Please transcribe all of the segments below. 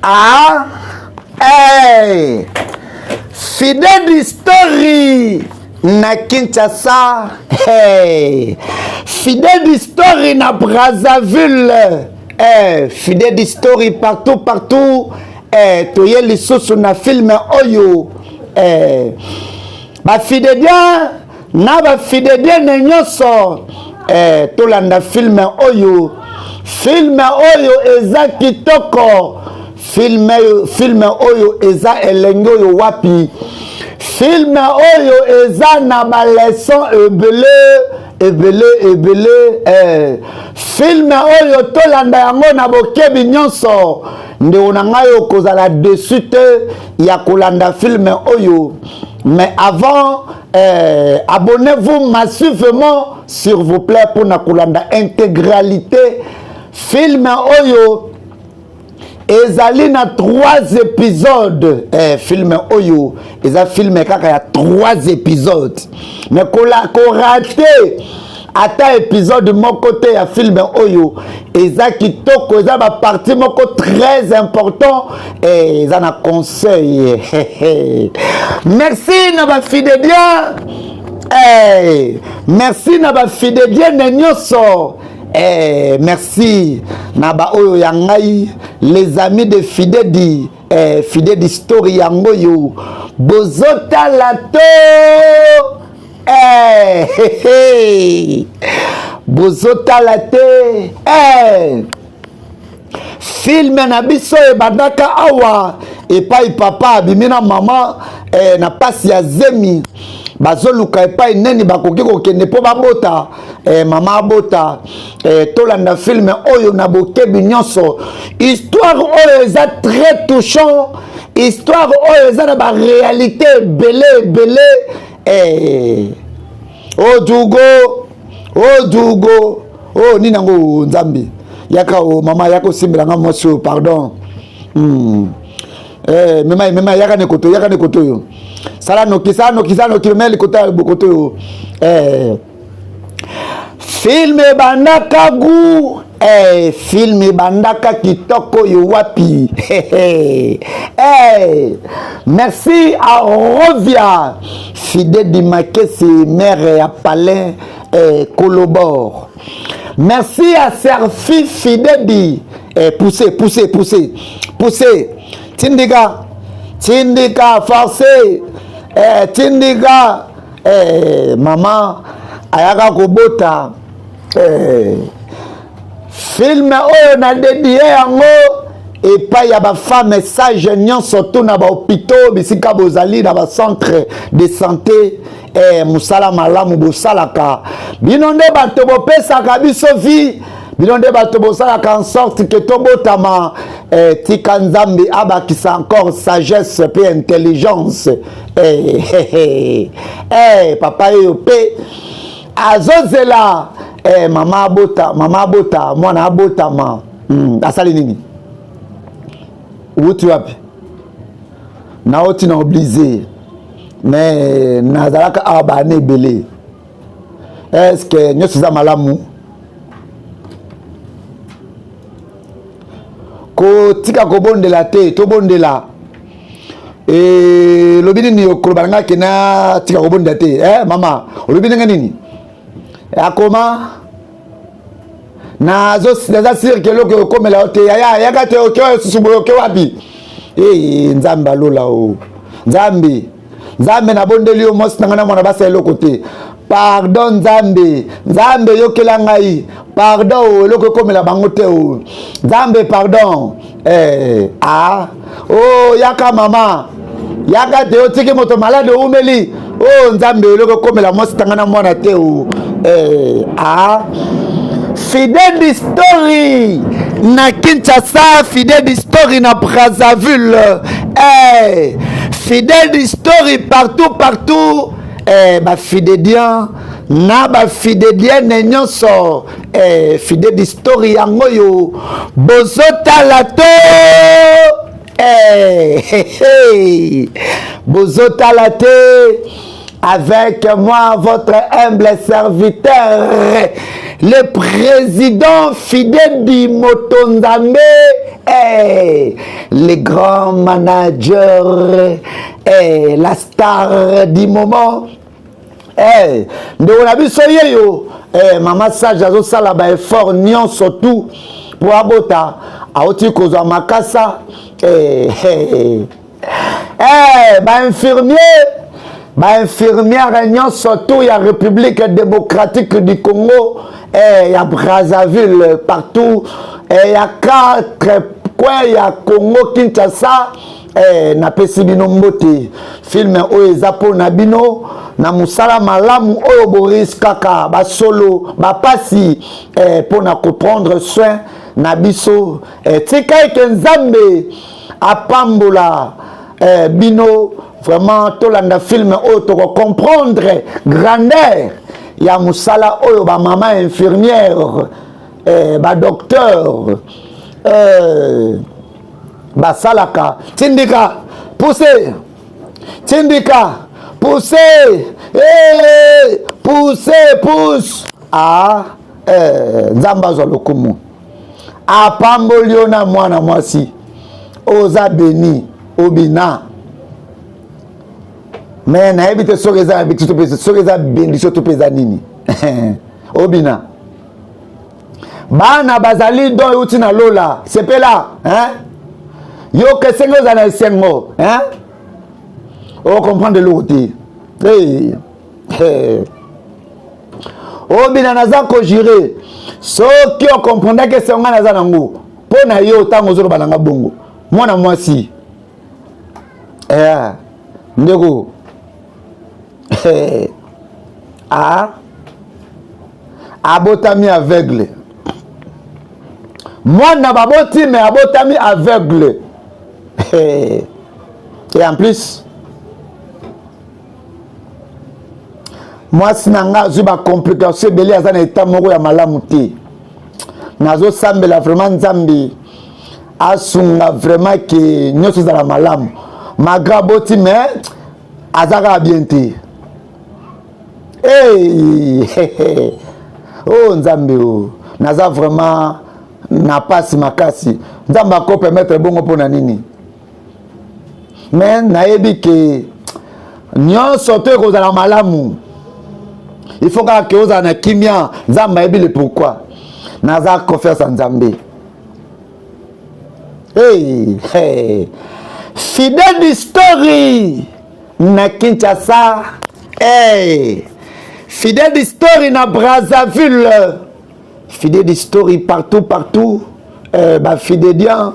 Ah, hey. Fidèle Story na Kinshasa, hey. Fidèle Story na Brazzaville, hey. Fidèle Story partout partout, hey. Toye lisusu na film oyo, hey. Ba Fidéliens na ba Fidéliennes nyonso, hey. Tolanda film oyo. Film oyo eza kitoko. Film oyo eza elenge oyo wapi. Film oyo eza na ba leçon ebele ebele ebele. Film oyo tolanda yango na bokebi nyonso. Ndeko na ngai okozala déçu te ya kolanda film oyo. Mais avant, abonnez-vous massivement s'il vous plaît pour na kolanda intégralité film oyo. Ezali na 3 épisodes. Film oyo eza film kaka ya 3 épisodes, mais korater ata épisode moko te ya film oyo. Eza kitoko, eza ba partie moko très important, eza na conseil. Merci na ba fidéliens, merci na ba fidéliennes nyonso. Merci na ba oyo ya ngai, les amis de Fidedi, Fidedi Story yango yo bozotala to, bozotala te. Film na biso ebandaka awa epai papa abimi na mama, na pasi ya zemi, bazoluka epai neni bakoki kokende mpo babota, mama abota. Tolanda film oyo na bokebi nyonso. Histoire oyo eza très touchant, histoire oyo eza na baréalité ebele ebele. Odugo odugo o nini yango, Nzambe yaka o mama yaka osimbelanga mwasi oyo, pardon. Mema mema, yaka ne koto, yaka ne koto oyo, sala noki, sala noki, sala noki, mema likota ya bokoto oyo. Film ebandaka gu, film ebandaka kitoko oyo wapi. Merci à Rovia Fide Dimakesi, maire ya Palais, Kolobor. Merci à Serfi Fidedi. Poussez, poussez, poussez, poussez. Tindika, tindika, forcé. Tindika. Mama ayaka kobota. Film oyo na dédié yango epai ya bafemme sage nyonso to na bahôpitaux bisika bozali, na bacentre de santé. Mosala malamu bosalaka, bino nde bato bopesaka biso vie, bino nde bato bosalaka en sorte ke tobotama. Tika Nzambe abakisa encore sagesse mpe intelligence. Papa oyo mpe azozela, mama abota, mama abota, mwana abotama. Asali nini? Wuti wapi? Naoti na oblige, mais nazalaka awa bana ebele. Est-ce nyonso eza malamu? Kotika kobondela te, tobondela. Elobi nini okoloba na ngai ke natika kobondela te? Mama olobi ndenge nini? Akoma naza sire ke eloko ekomela yo te. Yaya yaka te, oke oyo susu boye, oke wapi? Nzambe alola o Nzambe, Nzambe nabondeli yo, mwasi na ngai na mwana basala eloko te. Pardon Nzambe, Nzambe yokela ngai pardon, o eloko ekomela bango te, o Nzambe pardon. O yaka mama, yaka te, otiki moto malade, oumeli. O Nzambe, eloko ekomela mwasi tanga na mwana te. O Fidèle Story na Kinshasa, Fidèle Story na Brazzaville, Fidèle Story partout partout. Bafidédien na bafidélienne nyonso, Fidèle Story yango oyo bozotala to, bozotala te. Avec moi, votre humble serviteur. Le président Fidel Motonzambe, hey, le grand manager, hey, la star du moment. Hey, ndeko na biso yeyo hey, mama sage azosala ba effort nyonso tout mpo abota auti kozwa makasa hey, hey. Hey, ba infirmier ba infirmière nyonso tout ya République démocratique du Congo hey, ya Brazzaville partout hey, ya quatre coins ya Congo Kinshasa hey, napesi bino mbote film oyo eza mpo na bino na mosala malamu oyo boriskaka basolo bapasi mpo na koprendre soin na biso eh, tika ete nzambe apambola eh, bino vraiment tolanda film oyo tokocomprendre grandeur ya mosala oyo bamama infirmière eh, badocteur eh, basalaka tindika pousse tindika pousse eh, pousse pousse ah, eh, nzambe azwa lokumu apamboli yo na mwana mwasi oza beni obina me nayebi te soki eza na beti to soki eza bendition to mpe eza nini obina bana bazali don euti na lola sepela hein? yoka esengi ozala na esengo hein? okomprendre eloko te hey. Hey. Obina naza ko jure soki okomprendaki esengo ngai naza nango mpo na yo ntango ozoloba na nga bongo mwana mwasi eh, ndeko eh, ah, abotami aveugle mwana baboti me abotami aveugle eh, et en plus mwasi na nga azwi bacomplication ebele aza na etat moko ya malamu te nazosambela vraiment nzambe asunga vraiment ke nyonso ezala malamu malgré aboti mais aza kaka bien te hey, oh nzambe o oh. naza vraiment na pasi makasi nzambe akopermettre bongo mpo na nini me nayebi ke nyonso to ekozala malamu il faut kaka ke ozala na kimia nzambe ayebi le pourquoi naza confiance ya nzambe hey, hey. fidèle story na kinshasa hey. fidèle story na brazzaville Fidèle story partout partout euh, ba fidédiens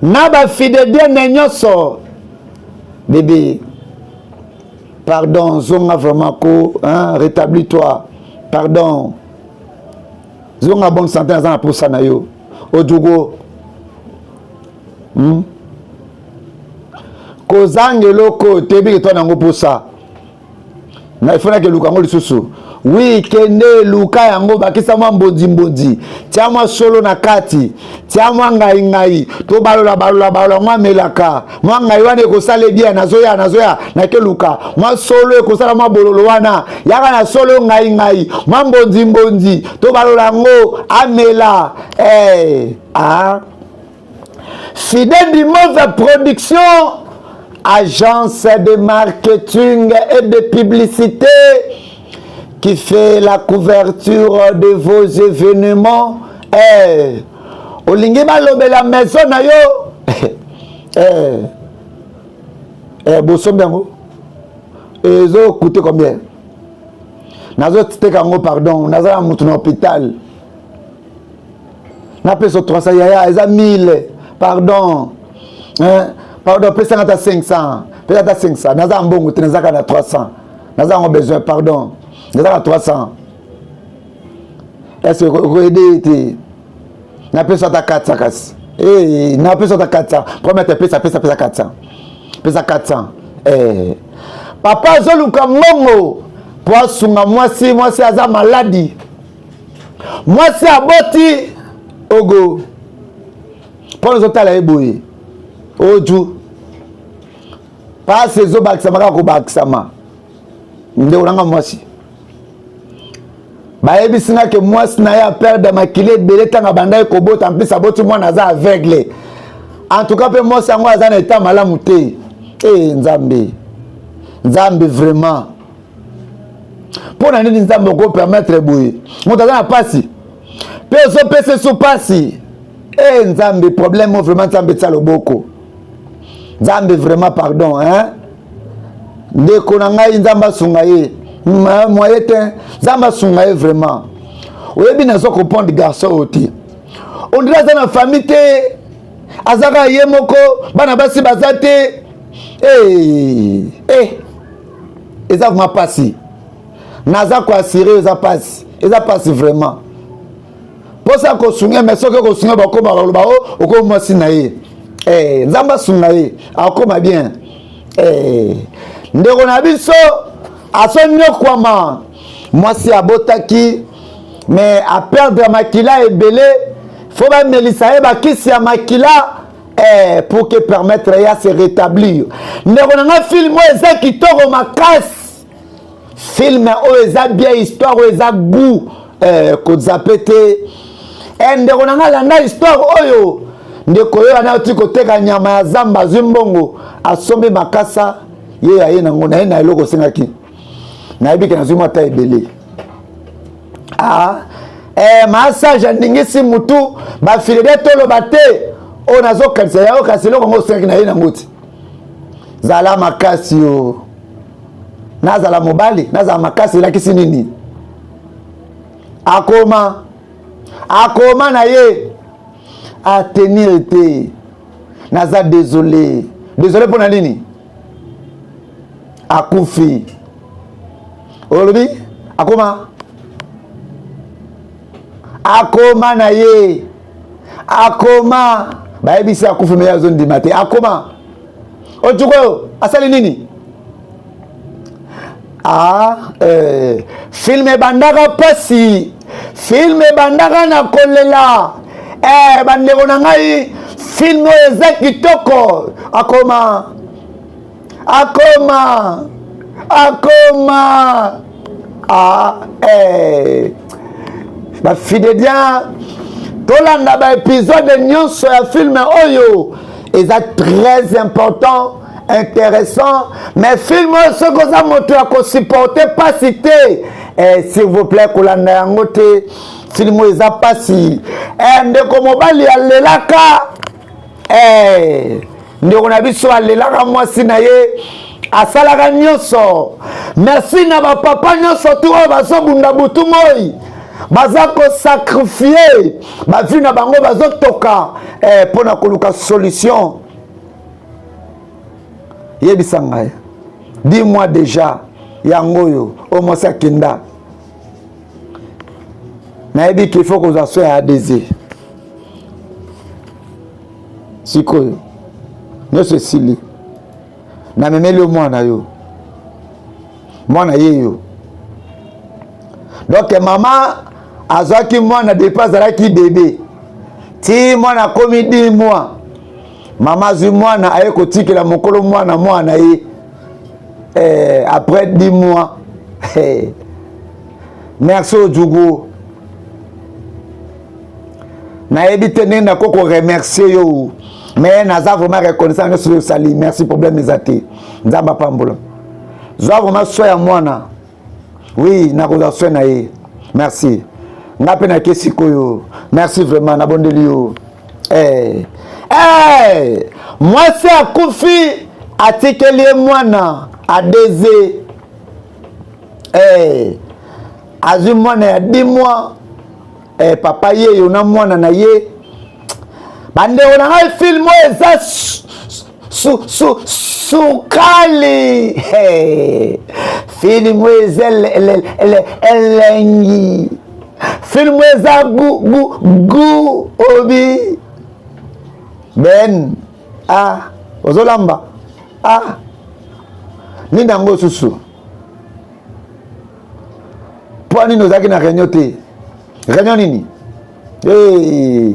na ba fidédienne nyonso bébé pardon zonga vraiment ko hein, rétablis toi pardon zonga bonne santé naza na posa na yo ojugo hmm? kozanga eloko toyebi ke to na yango posa na ifo nake luka yango lisusu wi kende luka yango bakisa mwa mbonzimbonzi tia mwa solo na kati tia mwa ngaingai to balola balola balola mwa melaka mwa ngai wana ekosala ebia nazoya nazoya nake luka mwa solo ekosala mwa bololo wana yaka na solo ngaingai mwa mbonzimbonzi to balola yango amela eh, ah. Fidèle du Move Production, agence de marketing et de publicité qui fait la couverture de vos événements. Eh, olingi balobela maison na yo eh, eh, bosombi yango ezokoute combien nazoteka yango pardon naza na motu na hôpital napesa 300 yaya eza 1000 pardon hein? pardon pesanga ata 500 pesa ata 500 naza mbongo te nazaka na 300 naza yango besoin pardon naza na 300 est-ce okoyede ye te napesa ata 400 kasi hey, napesa ata 400 premier te pesa pesa pesa 400 pesa 400 hey. Eh. papa azoluka mbongo mpo asunga mwasi mwasi aza maladi mwasi aboti ogo mpo ozotala ye boye oju pasi ezobakisama kaka kobakisama ndeko nanga mwasi Bayebisi nga ke mwasi na ye aperde makili ebele ntango abandaki kobota, en plus aboti mwana aza aveugle. En tout cas mpe mwasi yango aza na etat malamu te. E Nzambe, Nzambe vraiment, mpo na nini Nzambe okopermettre boye? Moto aza na mpasi mpe ozopesa eso mpasi. E Nzambe, problème oyo vraiment, Nzambe tia loboko. Nzambe vraiment, pardon, hein? Ndeko na ngai, Nzambe asunga ye. Moye te, Nzambe asunga ye vraiment. Oyebi, nazo comprendre garçon oyo te. On dirait aza na famille te, aza kaka ye moko, bana basi baza te. Hey, hey. Eza vraiment mpasi, naza koassurer, eza mpasi, eza mpasi vraiment. Mposa kosunga, mais soki okosunga, bakoma baloba o okoma mwasi na ye. Eh, Nzambe asunga ye, akoma bien. Eh, ndeko na biso azonyokwama. Mwasi abotaki, mais aperdre makila ebele, faut bamelisa ye bakisi ya makila pour que permettre ye se rétablir. Ndeko na nga, film oyo eza kitoko makasi, film oyo eza bien, histoire oyo eza goût, kozapper te. Ndeko na nga, landa histoire oyo. Ndeko oyo anauti koteka nyama ya zamba, azwi mbongo, asombi makasa. Ye aye nango na ye na eloko osengaki, nayebi ke nazwi mwa ta ebele. Ah, massage aningisi mutu bafilede, toloba te oyo nazokanisa yango, kasi eloko yango osengaki na ye nango ti. Zala makasi yo, nazala mobali, nazala makasi elakisi nini? Akoma, akoma na ye atenir te. Naza désolé, désolé mpo na nini? Akufi, olobi akoma, akoma na ye, akoma. Bayebisi akufi, mais ye azondima te. Akoma otuko, asali nini? Ah, film ebandaka mpasi, film ebandaka na kolela. Bandeko na ngai, film oyo eza kitoko. Akoma, akoma, akoma. Ah, bafidéliens, tolanda baépisode nyonso ya film oyo, eza très important, intéressant. Mais film oyo, soki oza moto ya kosupporter mpasi te, s'il vous plaît, kolanda yango te. Film oyo eza mpasi. Ndeko mobali alelaka, ndeko na biso alelaka mwasi na ye, asalaka nyonso. Merci na bapapa nyonso tu oyo bazobunda butu moi, baza kosacrifier bavie na bango, bazotoka mpo na koluka solution. Yebisa ngai, 10 mois déjà yango oyo oyo mwasi akenda. Nayebi ke faut kozwa soin ya ADZ. Sikoyo nyonso esili, namemeli yo mwana, yo mwana ye yo. Donc mama azwaki mwana depuis azalaki bébé ti mwana akomi 10 mois. Mama azwi mwana, aye kotikela mokolo mwana, mwana ye après 10 mois. Eh. Merci Ojugu, nayebi te ndenge nako koremercier yo, mais naza vraiment reconnaissant nyonso oyo osali. Merci, problème eza te, Nzambe apambola. Zwa vraiment soin ya mwana. Oui, nakozwa soin na ye, merci. Nga mpe nake sikoyo, merci vraiment, nabondeli yo. Eh, mwasi akufi, atikeli ye mwana adeze. Azwi mwana ya 10 mois. Papa yeyo na mwana na ye. Bandeko na ngai, film oyo eza su, su, sukali. Hey. Film oyo eza elengi, film oyo eza goût, goût, goût. Obi ben, ah, ozolamba, ah, nini yango susu? Mpo nini ozalaki na réunion te? Réunion nini? Hey.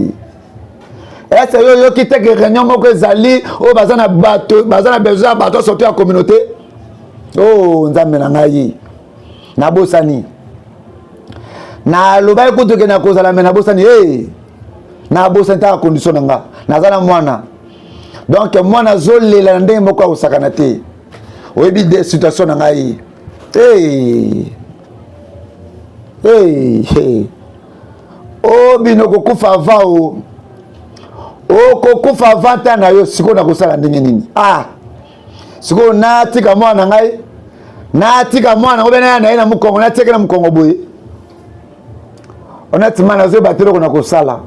Ese yo oyoki te ke réunion moko ezali oyo baza na bato, baza na besoin ya bato surtout ya communauté? Oh, Nzambe na ngai, nabosani. Nalobaki kutu ke nakozala, me nabosani. Hey! Nabosani, taka condition na nga, naza na mwana, donc mwana azolela na ndenge moko akosakana te. Oyebi de situation na ngai. Hey! Hey! Hey! O bino kokufa avant, o okokufa avant ta na yo. Sikoyo nakosala ndenge nini? Ah, sikoyo natika mwana na ngai, natika mwana ngo be naya na ye na mokongo, natieke na mokongo boye. Honnêtement, nazoyeba te eloko na kosala.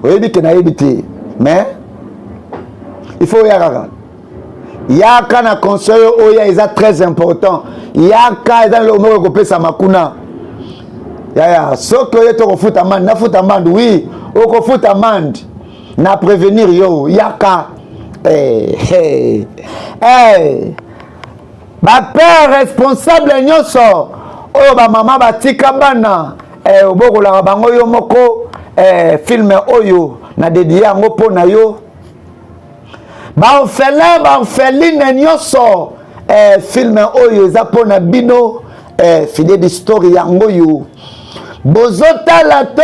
Oyebi ke nayebi te, mais il faut oya kaka. Yaka na conseil oyo eza très important. Yaka, eza eloko moko ekopesama kuna. Yaya, soki oye, tokofuta amende. Nafuta amende? Oui, okofuta amende. Na prévenir yo, yaka. Hey, hey, hey. Bapère responsable nyonso oyo bamama batika bana, obokolaka bango yo moko, film oyo na dédier yango mpo na yo. Baorphelin, baorpheline nyonso, film oyo eza mpo na bino. Fide d'histoire yango oyo bozotala to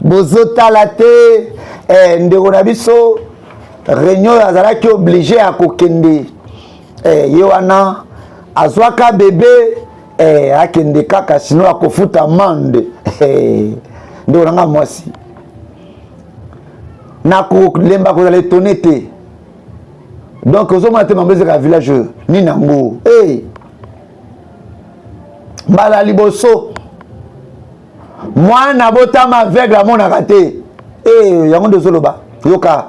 bozotala te. Ndeko na biso, réunion oyo azalaki obligé ya kokende. Ye wana azwaka bebe, akende kaka, sinon akofuta amende. Ndeko na nga mwasi, nakolemba kozala étonné te. Donc ozomona te mambo ezaka village oyo nini yango? Hey! Mbala liboso mwana botama aveugle, amonaka te. E yango nde ozoloba. Yoka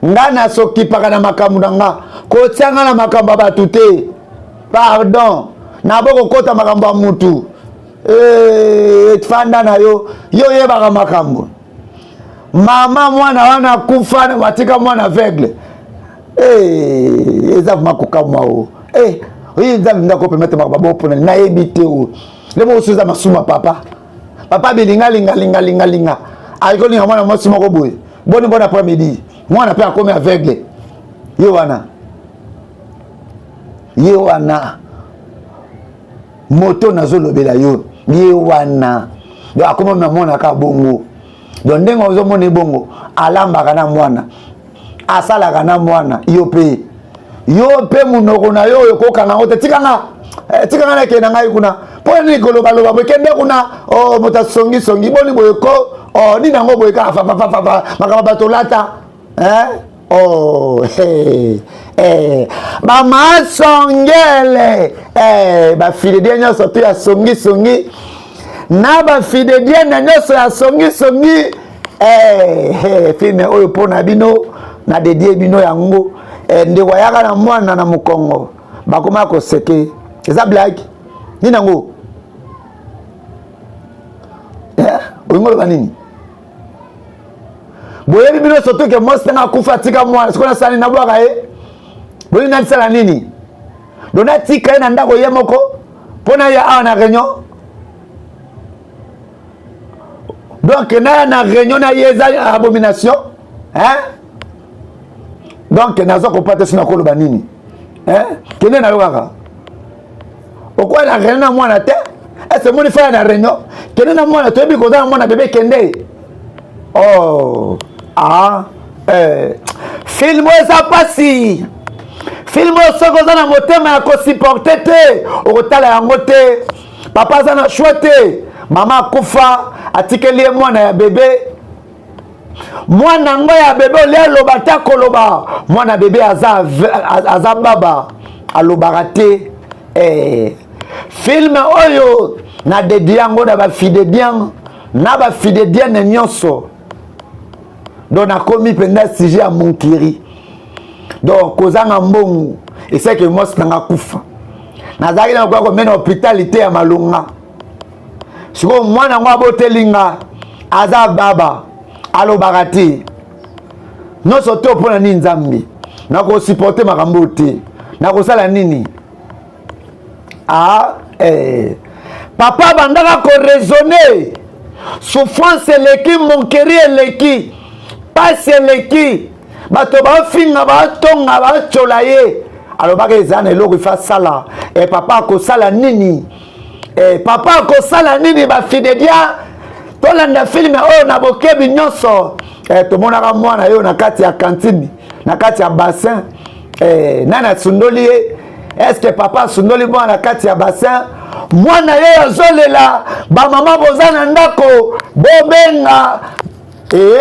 nga, nasokipaka na makambo na nga, kotia nga na makambo ya bato te, pardon. Nabo kokɔta makambo ya mutu. E, fanda na yo, yo oyebaka makambo. Mama mwana wana akufa, batika mwana aveugle. Eza vraiment kokamwa o. Oye Nzambe, ndako permettre makambo bopona, nayebi te. O nde mosusu eza masumu. Papa, papa bilinga linga linga linga linga, ayiki kolinga mwana mwasi moko boye. Boni bon après midi, mwana mpe akomi aveugle. Ye wana, ye wana moto nazolobela yo, ye wana. Donc akomi na mwana kaka bongo. Donc ndenge ozomona ebongo, alambaka na mwana, asalaka na mwana. Yo mpe, yo mpe monoko na yo oyo kokanga yango te. Tikanga, tikanga, nakende na ngai kuna. Mpo nini kolobaloba boye? Kende kuna. Oh, moto asongisongi boni boye ko? Oh, nini yango boye kaka fafafafa, makambo bato olata, eh? Oh, hey, hey. Bamasongele, hey, bafidedie nyonso to ya songisongi na bafidediene nyonso ya songisongi, hey, hey, film oyo mpo na bino, na dédier bino yango. Hey, ndeko ayaka na mwana na mokongo, bakoma koseke. Eza blague nini yango? Eh, olingi oloba nini? Boyebi bino surtout ke mwasi nanga akufa, atika mwana. Sikoyo nasala nini? Nabwaka ye? Boyebi nasala nini? Donc natika ye na ndako ye moko mpo na ye awa na réunion? Donc naya na réunion na ye, eza abomination, hein? Donc naza kopata so nakoloba nini, hein? Kende na yo kaka, okoya na réunion na mwana te. Ese moni faya na réunion, kende na mwana. Toyebi koza na mwana bebe, kende. Oh, ah, eh. Film oyo eza mpasi. Film oyo, soki oza na motema ya kosupporter te, okotala yango te. Papa aza na choix te, mama akufa, atikeli ye mwana ya bebe. Mwana yango ya bebe olia aloba te, akoloba. Mwana bebe aza, aza baba, alobaka te. Film oyo na dédier yango na bafidédien na bafidédienne nyonso. Donc nakomi mpenza sujet ya monkiri. Donc kozanga mbongo esaki mwasi nanga kufa. Nazalaki na koya komena hôpital te ya malonga. Sikoyo mwana yango aboteli nga aza baba, alobaka te. Nyonso te mpona nini? Nzambe, nakosupporter makambo te, nakosala nini? Ah, eh. Papa bandaka koraisonner, souffrance eleki, moquerie eleki, pasi eleki, bato bafinga, batonga, batyola ye. Alobaka eza na eloko ifa asala. E papa akosala nini? E papa akosala nini? Bafidedia, tolanda filme oyo na bokebi nyonso. E, tomonaka mwana yo na kati ya kantine, na kati ya bassin. E, nani asundoli ye? Eske papa asundoli mwana na kati ya bassin? Mwana ye azolela, bamama boza na ndako bobenga. E,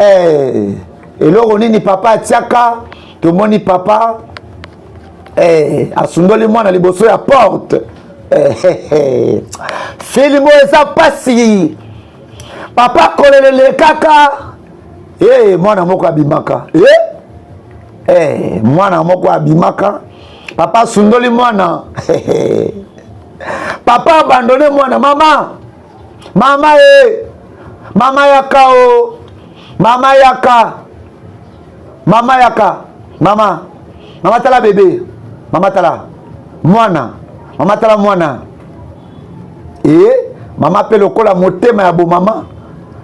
e, eloko nini papa atiaka? Tomoni papa asundoli mwana liboso ya porte. Filme oyo eza pasi. Papa kolelele kaka. Mwana moko abimaka. Mwana moko abimaka. Papa asundoli mwana. Papa abandone mwana. Mama, mama, mama yaka o. Mama yaka. Mama yaka. Mama. Mama tala bebe. Mama tala. Mwana. Mama tala mwana. Mama pe lokola motema ya bomama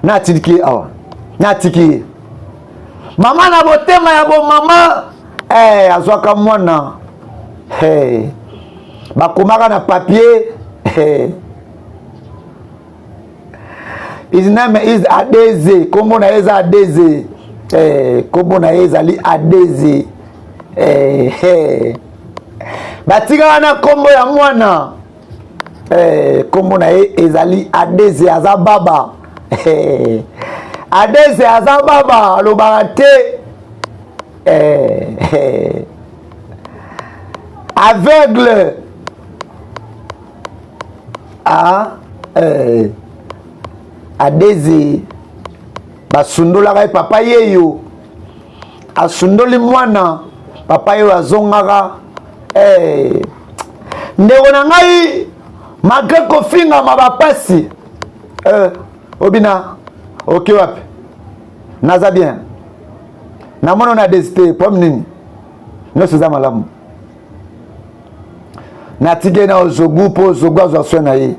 na atiki ye awa. Na atiki ye. Mama na motema ya bomama azwaka mwana. Hey. Bakomaka na papier. Hey. His name is Adeze. Kombo na ye eza Adeze. Kombo na ye ezali Adeze. Batikaka na kombo ya mwana. Kombo na ye ezali Adeze, aza baba. Adeze aza baba, alobaka te. Aveugle. Adeze basundolaka ye, papa yeyo asundoli mwana, papa yeyo azongaka. Ndeko na ngai, malgré kofingama bapasi, obina oke wapi? Naza bien, namona na Adeze te, problème nini? Nyonso eza malamu. Natiki ye na ozogu mpo ozogu azwa soin na ye.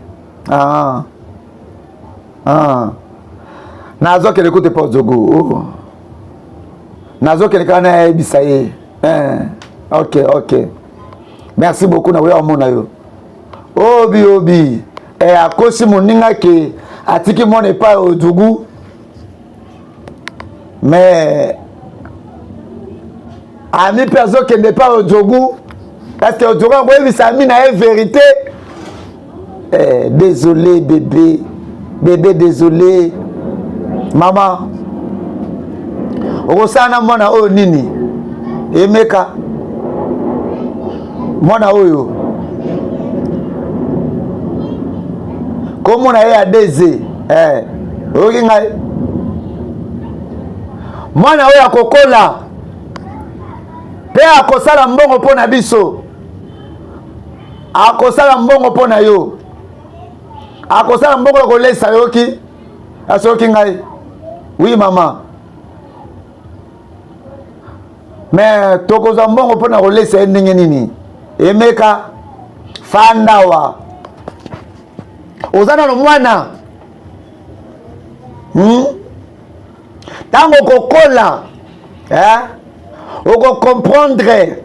Nazokende kute mpo ozogu. Oh. Nazokende kaka nayebisa ye. Ok, ok. Merci beaucoup na koya komona yo. Obi obi. Akosi moninga ke atiki mwana epai ozogu. Mais ami mpe azokende epai ozogu parce que ozogu akoyebisa ami na ye vérité. Désolé bébé, bébé désolé. Mama, okosala na mwana oyo nini? Emeka mwana oyo komona ye Adeze. Oyoki ngai? Mwana oyo akokola mpe akosala mbongo mpo na biso, akosala mbongo mpo na yo, akosala mbongo ya kolesa. Yoki asoki ngai? Oui mama, mais tokozwa mbongo mpo na kolesa ye ndenge nini? Emeka fandawa, oza nano mwana. Ntango okokola, okokomprendre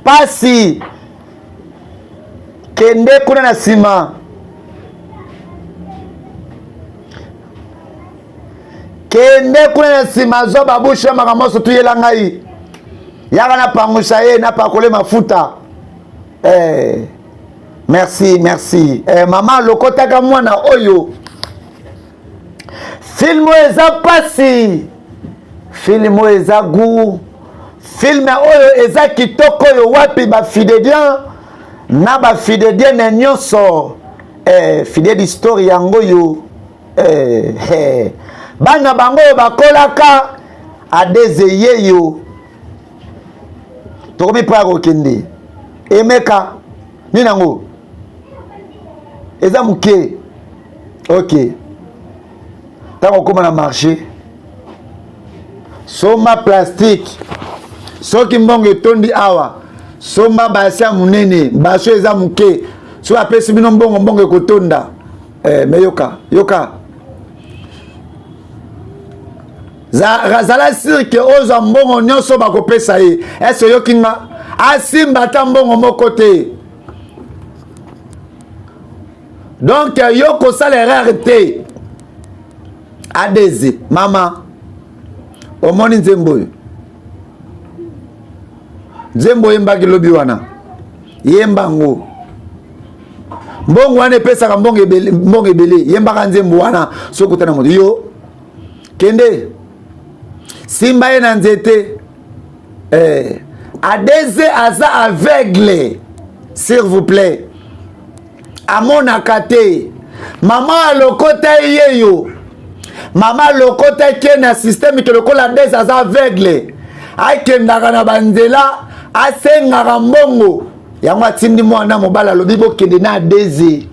pasi. Kende kuna na nsima, kende kuna na nsima, zwa babushe ya makambo nyonso, tuyela ngai, yaka napangusa ye, napakole mafuta. Merci, merci. Mama alokotaka mwana oyo. Film oyo eza pasi, film oyo eza goût, film oyo eza kitoko. Oyo wapi bafidedian na bafidedienne nyonso. Fidèle story yango oyo. Bana bango oyo bakolaka. Adeze yeyo, tokomi mpo ya kokende. Emeka nini yango eza moke. Ok, ntango okóma na marché, somba plastique. Soki mbongo etondi awa, somba basi ya monene. Baso eza moke, soki apesi bino mbongo, mbongo ekotonda. Me yoka, yoka, zala sûr ke ozwa mbongo nyonso bakopesa ye. Ese oyoki nga? Asimba ata mbongo moko te. Donc yo kosala erreur te. Adeze mama, omoni nzembo oyo, nzembo oyembaki lobi wana, yemba yango. Mbongo wana epesaka mbongo ebele, mbongo ebele. Yembaka nzembo wana soki okutana moto, yo kende simba ye na nzete. Adeze aza aveugle, s'il vous plaît, amonaka te. Mama alokota ye yo, mama alokotaki ye na systeme ke lokola Adeze aza aveugle, akendaka na banzela asengaka mbongo. Yango atindi mwana mobali, alobi bokende na Adeze.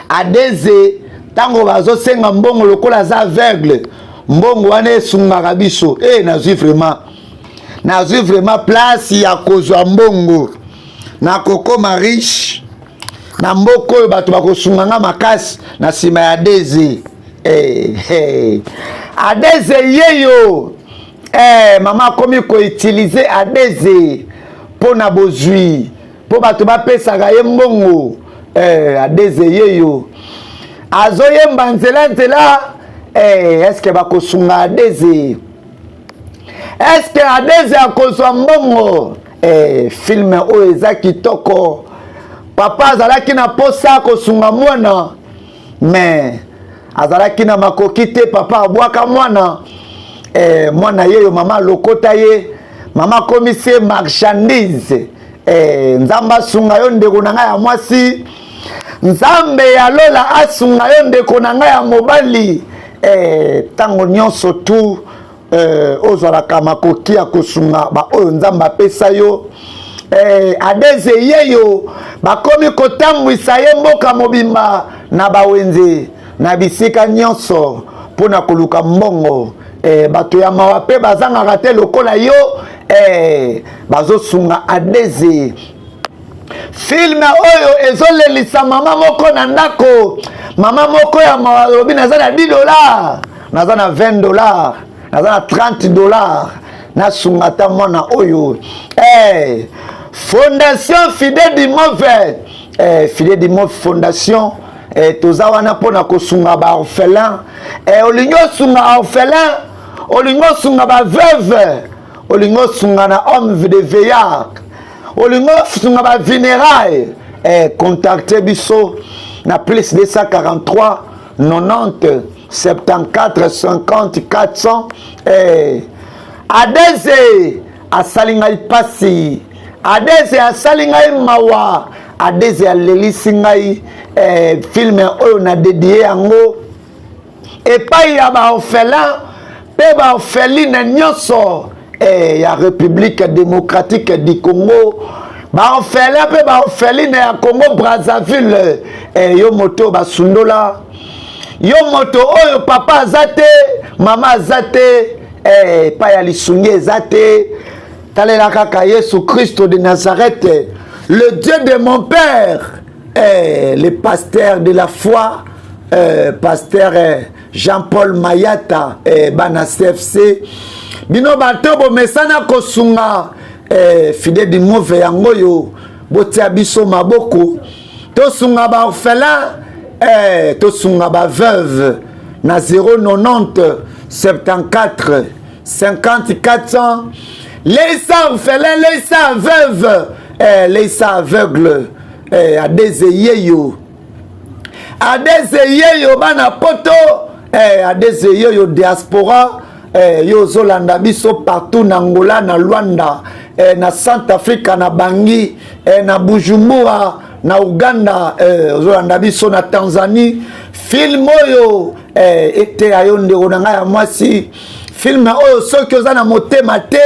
Adeze ntango bazosenga mbongo, lokola aza aveugle, mbongo wana esungaka biso. E nazwi vraiment, nazwi vraiment place ya kozwa mbongo, nakokoma riche na mboka oyo, bato bakosunga nga makasi na nsima ya Adeze. Hey, hey. Adeze yeyo. Mama akomi koutiliser Adeze mpo na bozwi, mpo bato bapesaka ye mbongo. Adeze yeyo azoyemba nzela nzela. Eske bakosunga Adeze? Eske Adeze akozwa mbongo? Film oyo eza kitoko. Papa azalaki na posa kosunga mwana, mais azalaki na makoki te. Papa abwaka mwana. Mwana yeyo, mama alokota ye, mama akomisi ye marchandise. Nzambe asunga yo, ndeko na ngai ya mwasi. Nzambe ya lola asunga yo, ndeko na ngai ya mobali. Ntango nyonso tu ozwalaka makoki ya kosunga baoyo Nzambe apesa yo. Adeze yeyo bakomi kotambwisa ye mboka mobimba na bawenze, na bisika nyonso mpo na koluka mbongo. Bato ya mawa mpe bazangaka te lokola yo. Bazosunga Adeze. Film oyo ezolelisa mama moko na ndako, mama moko ya mawa alobi: naza na 10 dollar, naza na 20 dollar, naza na 30 dollar, nasunga ata mwana oyo. Fondation Fide du Move, Fide du Move Fondation, toza wana mpona kosunga baorphelin. Olingi osunga orphelin, olingi osunga baveuve, olingi osunga na home de vieillard, olingi osunga bavulnérables, contacte biso na plus 243 90 74 50 400. Adeze asali ngai mpasi, Adeze asali ngai mawa, Adeze alelisi ngai. Film oyo na dédier yango epai ya baorphelin mpe baorpheline nyonso ya République démocratique du Congo, baorphelin mpe baorpheline ya Congo Brazzaville. Yo moto basundola yo, moto oyo papa aza te, mama aza te, epai ya lisungi eza te, talela kaka Yesu Kristo de Nazareth, le Dieu de mon père, le pasteur de la foi, pasteur Jean-Paul Mayata. Bana CFC, bino bato bomesana kosunga, Fide du Move yango oyo, botia biso maboko, tosunga baorphelin, tosunga baveuve na 090 74 50 400. Leisa orphelin, leisa veuve, leisa aveugle. Adeze yeyo, Adeze yeyo bana poto, Adeze yeyo diaspora. Yo ozolanda biso partout na Angola, na Luanda, na Centre Africa, na Bangi, na Bujumbura, na Uganda, ozolanda biso na Tanzanie. Film oyo eteya yo, ndeko na ngai ya mwasi. Film oyo, soki oza na motema te,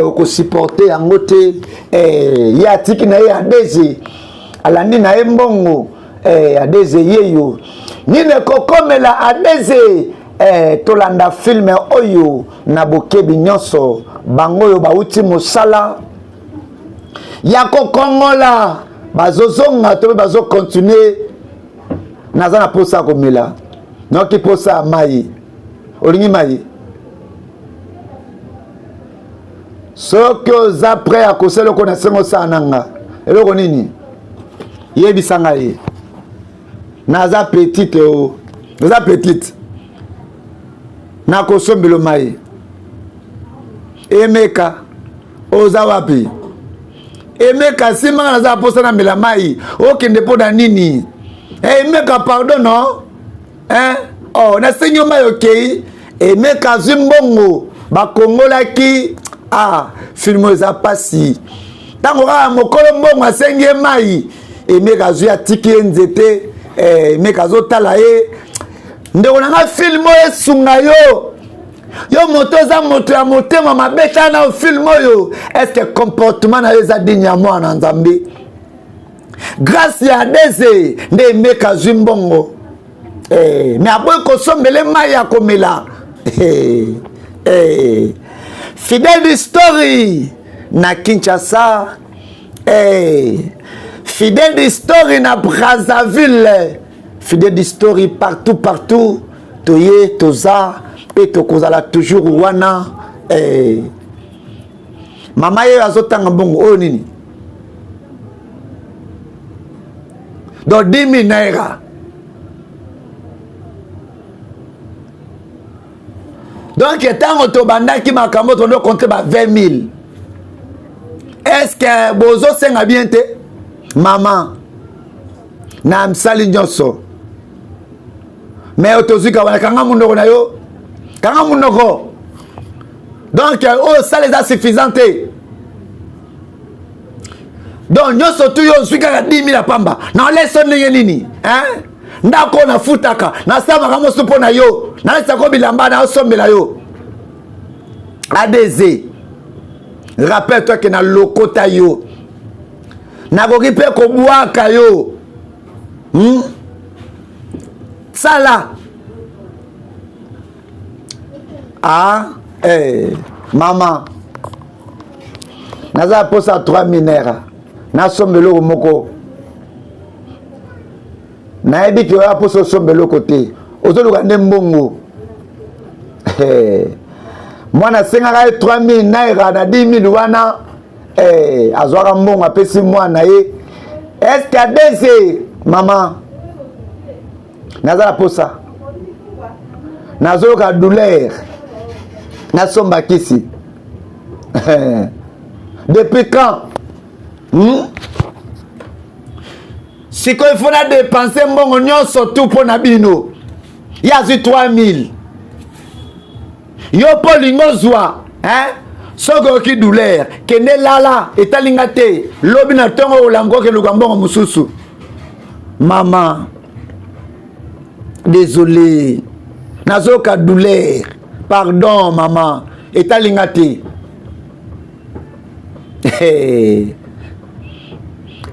okosupporter yango te. Ye atiki na ye Adeze, alandi na ye mbongo. Adeze yeyo, nini ekokomela Adeze? Tolanda film oyo na bokebi nyonso. Bango oyo bauti mosala ya kokongola, bazozonga to mpe bazocontinuer. Naza na posa ya komela, noki posa ya mai. Olingi mai? Soki oza prêt ya kosala eloko na sengo osala na nga eloko nini, yebisa ngai. Naza petite o, oza petite, nakosombelo mai. Emeka oza wapi? Emeka simanga, naza mposa namela mai, okende mpo na nini? Hey, Emeka pardon no eh? Oh, nasengi yo mai okei. Emeka azwi mbongo bakongolaki. Ah, filme eza mpasi. Ntango kaka mokolo mbongo asengi ye mai, Emeka azwi atiki ye nzete. Eh, Emeka azotala ye. Ndeko na nga, filme oyo esunga yo, yo moto oza moto ya motema mabe, tala na filme oyo. Est-ce comportement na yo eza digne ya mwana na Nzambe? Grâce ya Adeze nde Emeka azwi mbongo eh, me aboyi kosombele mai ya komela eh, eh. Fidèle Story na Kinshasa eh. Fidèle Story na Brazzaville, Fidèle Story partout partout, toye toza mpe tokozala toujours wana eh. Mama ye azotanga mbongo oyo nini? Donc 10 000 naira. Donc ntango tobandaki makambo, tondo compte ba 20 000. Est ce que bozosenga bien te? Mama na misali nyonso, me tozwika wana. Kanga monoko na yo, kanga monoko. Donc oyo osala eza suffisant te. Donc nyonso tu yo ozwi kaka 10 000 ya pamba na oleso ndenge nini hein? Ndako nafutaka, nasalamaka mosu mpo na yo, nalesako bilamba, naosombela yo. Adz, rappelle toi ke nalokota yo, nakoki mpe kobwaka yo, Sala ah, eh, mama naza mposa 3000 naira, nasomba eloko moko. Nayebi ke oya mposa osomba eloko te, ozoluka nde mbongo. Eh, mwana asengaka ye 3000 naira na 10 000 wana eh, azwaka mbongo apesi mwana ye. Eske adese? Mama naza na posa, nazoyoka douleur, nasomba kisi. Depuis quand? Sikoyo ifo na dépense mbongo nyonso tu mpo na bino. Ye azwi 3000, yo mpo olingi ozwa hein? Soki oyoki douleur, kende lala, etalinga te. Lobi na ntongo olamuka, okeluka mbongo mosusu. Mama désolé, nazoyoka douleur, pardon mama, etalinga te.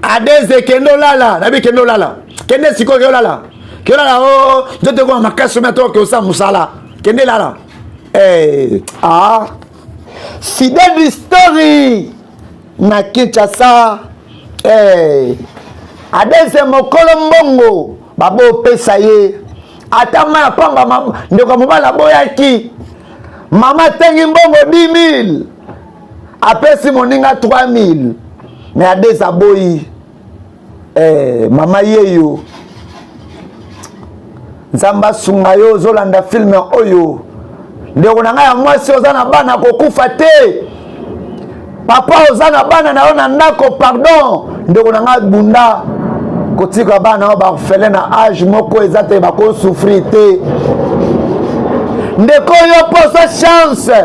Adeze, kende olala, nabi kende olala, kende sikoyo, kende olala, kende olala. O nzoto ekoma makasi, omi atoka osala mosala, kende lala. Hey, ah. Fidèle Story na Kinshasa hey. Adeze mokolo mbongo babopesa ye ata mai ya pamba, ndeko ya mobali aboyaki. Mama atangi mbongo 10 000, apesi moninga 3000, me Adeze aboyi. Eh, mama yeyo, Nzambe asunga yo. Ozolanda filme oyo, ndeko na ngai ya mwasi, oza na bana, kokufa te. Papa oza na bana na yo na ndako, pardon ndeko na ngai, bunda kotika bana oyo baorphelin na age moko eza te, bakosouffrir te. Ndeko yo posa chance,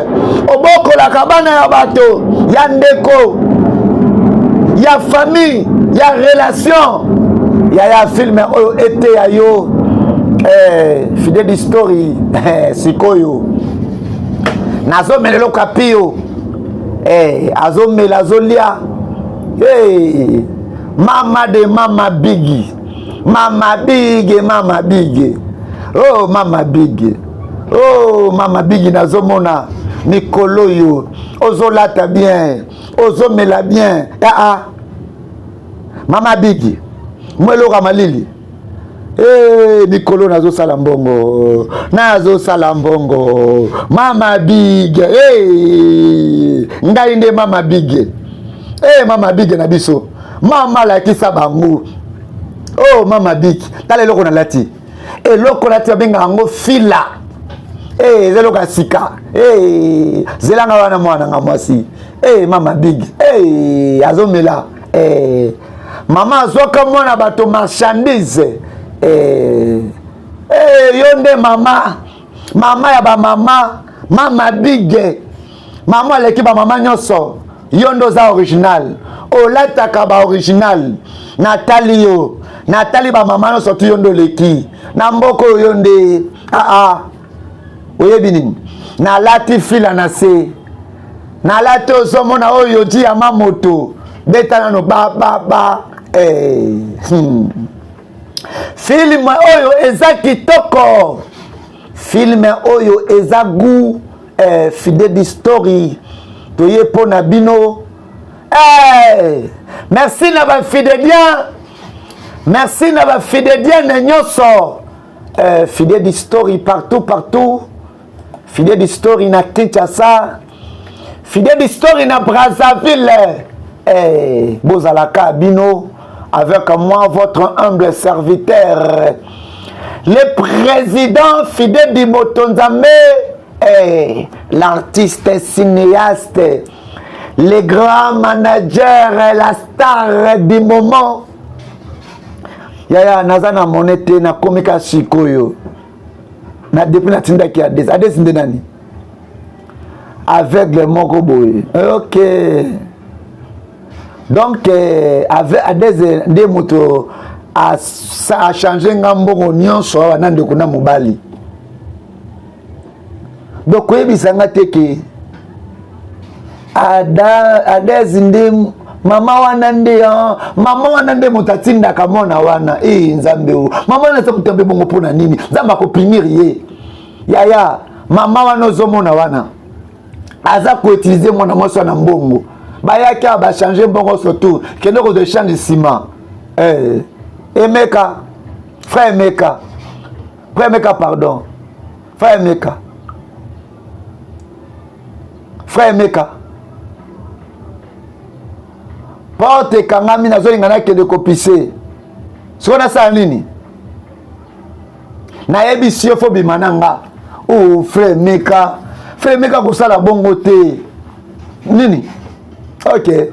obokolaka bana ya bato, ya ndeko, ya famille, ya relation. Yaya, filme oyo eteya yo eh, Fidèle Story eh, sikoyo nazomela eloko ya pio eh, azomela, azolia hey, mama de mama bigi, mama bige, mama bige, oh mama bige, oh mama bigi. Nazomona mikolo oyo ozolata bien, ozomela bien. Aa, mama bigi, mwa eloko ya malili. Hey, mikolo nazosala mbongo, nazosala mbongo, mama big. Hey, ngai nde mama big. Hey, mama big na biso, mama lakisa bango. Oh mama big, tala eloko nalati, eloko nalati babengaka yango fila. Hey, eza eloko ya sika. Hey, zelanga wana mwana nga mwasi. Hey, mama big. Hey, azomela. Hey, mama azwaka mwana bato marchandise. Hey, hey, yo nde mama, mama ya bamama, mama big, mama aleki bamama nyonso. Yo nde oza original, olataka ba original. Natali yo, natali bamama nyonso tu, yo nde oleki na mboka oyo, yo nde aa. Oyebi nini? Nalati fila na se, nalati, ozomona oyo ji ya mamoto, beta nano ba ba ba. Eh. Film oyo eza kitoko, film oyo eza goût. Eh, Fidedi Story toye mpo na bino. Eh, merci na bafidedien, merci na bafidedienne nyonso. Eh, Fidedi Story partout partout, Fidedi Story na Kinshasa, Fidedi Story na Brazzaville. Eh, bozalaka bino avec moi, votre humble serviteur, le président Fidedi Motonzambe, eh, l'artiste cinéaste, le grand manager, la star du moment. Yaya, naza na mone te, nakomi ka sikoyo na depuis natindaki Ades. Ades nde nani? Aveugle moko boye. Ok, donc eh, Ades nde moto achange nga mbongo nyonso awa na ndeko na mobali. Donc koyebisa nga te ke Ades nde mama wana nde, mama wana nde moto atindaka mwana wana. E Nzambe o, mama wana aza moto ambe bongo mpo na nini? Nzambe akopunir ye. Yaya, mama wana ozomona wana aza koutiliser mwana mwasi wana mbongo. Bayaki awa, bachange mbongo, surtout kende kozwa échange nsima. Eh, Emeka, frère Emeka, frère Emeka, pardon, frère Emeka, frère Emeka, porte ekangami, nazolinga nakende kopise. Sikoyo nasala nini? Nayebisi yo, faut bima na nga. O frère Emeka, frère Emeka, kosala bongo te. Nini? Ok,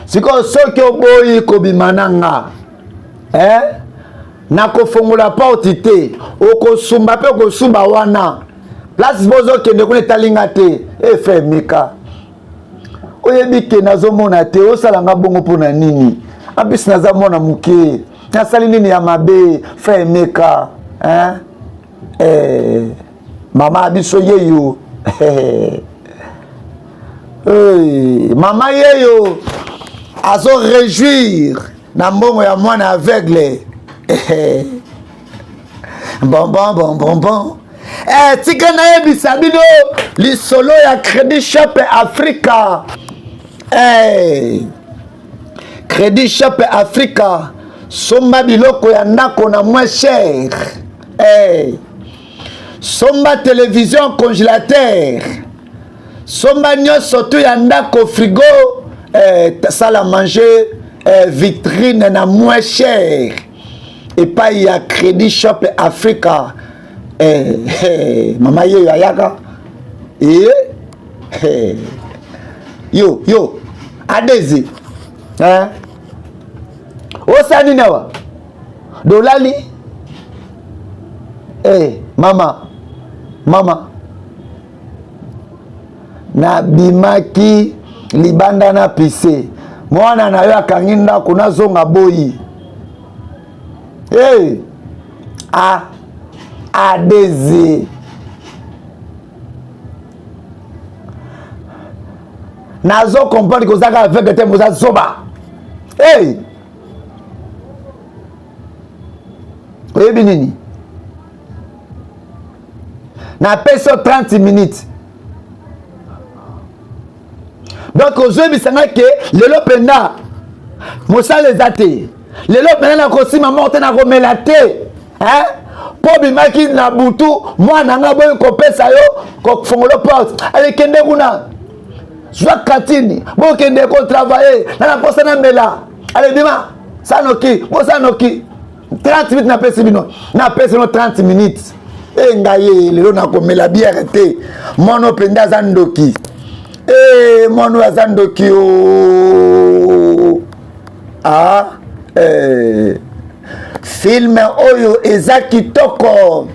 sikoyo soki oboyi kobima na nga, eh? Nakofongola porte te, okosumba mpe okosumba wana. Place bozokende kuna etalinga te. E frère Emeka, oyebi ke nazomona te, osala nga bongo mpo na nini? Apesi naza mwana moke, nasali nini ya mabe, frère Emeka, hein? Eh, mama biso yeyo. Hey, mama yeyo azo réjouir na mbongo ya mwana aveugle. Bon bon bon bon bon. Eh, tika nayebisa bino lisolo ya Credit Shop Africa. Eh, Credit Shop Africa, somba biloko ya ndako na moins cher. Eh, somba télévision, congélateur, somba nyonso tu ya ndako, frigo, eh, salle à manger, eh, vitrine na moins cher epai ya Credit Shop Africa. Eh, eh, mama yeyo ayaka. Eh, eh. Yo yo Adezi, eh? Osala nini awa? Dolali. Eh, mama, mama, nabimaki libanda na pise, mwana na yo akangi ndako, nazonga boyi. Hey, a Adezi, nazo comprendre kozaka aveugle te, moza zoba. Hey, oyebi nini? Napesi yo 30 minutes. Donc ozoyebisa nga ke lelo mpenza mosala eza te. Lelo mpenza nakosima moko te, nakomela te, hein? Mpo obimaki na butu, mwana nga boyi kopesa yo kofongola porte, alekende kuna zwa katini, bokende kotravaille na na mposa namela, alebima sanoki bosanoki 30 minutes napesi bino, napesi bino 30 minutes. E ngai ye lelo nakomela biere te. Mwana mpenza aza ndoki. E mwana oyo aza ndoki o ah, eh. Filme oyo eza kitoko,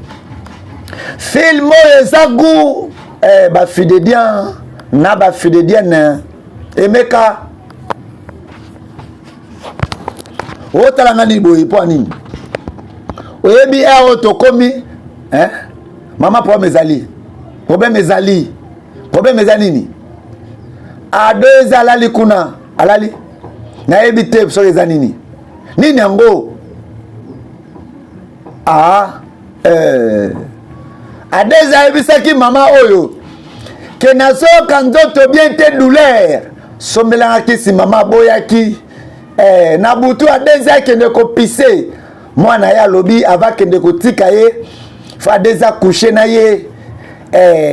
filme oyo eza goût. Eh, bafidedian na bafidedienne, emeka otala nga nini boye? Mpo nini oyebi ere oyo tokomi, eh? Mama, problème ezali, problème ezali, problème eza nini? Ado eza alali kuna, alali, nayebi te soki eza nini nini yango. Ah, eh. Adeze ayebisaki mama oyo ke nazoyoka nzoto bien te, douleur, sombelanga kisi. Mama aboyaki. Eh, na butu Adeze akende kopise mwana ye, alobi ava akende kotika ye, fa Adeze akushe na ye.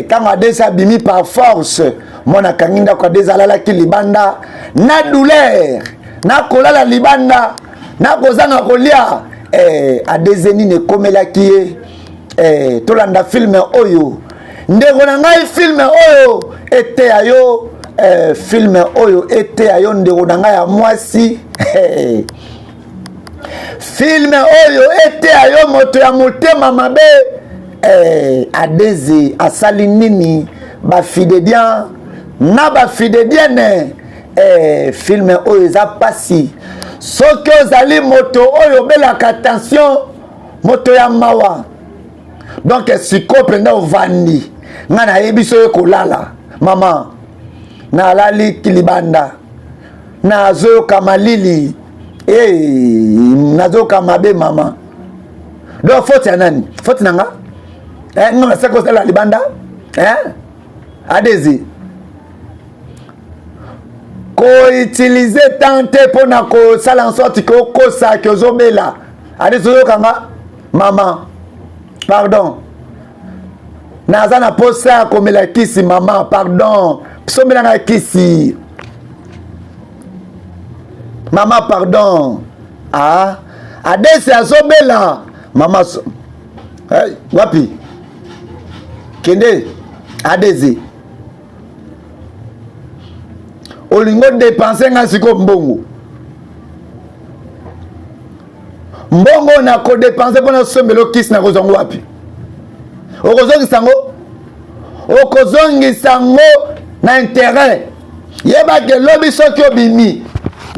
Ntango eh, Adeze abimi par force, mwana akangi ndako. Adeze alalaki libanda na douleur, na kolala libanda, na kozanga kolia. Eh, Adeze nini ekomelaki ye? Eh, tolanda filme oyo, ndeko na ngai. Filme oyo eteya yo. Eh, filme oyo eteya yo, ndeko na ngai ya mwasi. Eh, filme oyo eteya yo, moto ya motema mabe. Eh, Adeze asali nini? Bafidedian na bafidedienne, eh, filme oyo eza pasi. Soki ozali moto oyo obelaka tension, moto ya mawa, donc sikoyo mpenza ovandi, ngai nayebi so oyo kolala. Mama, nalali libanda, nazoyoka malili. Hey, nazoyoka mabe mama. Donc faute ya nani? Faute na nga? Eh, nga nasaki kosala libanda, eh? Adezi koutilize temps te mpo na kosala en sorte ke okosa ke ozobela. Adezi, oyoka nga? Mama, pardon, naza na posa ya komela kisi. Mama, pardon, sombelanga kisi. Mama, pardon. Ah, Adesi azobela. Mama, hey, wapi? Kende Adezi, olingi odepense ngai sikoyo mbongo, mbongo nakodepense mpo nasombela okisi, nakozwa ngo wapi? Okozongisa ngo, okozongisa ngo na intérêt. Yebake lobi soki obimi,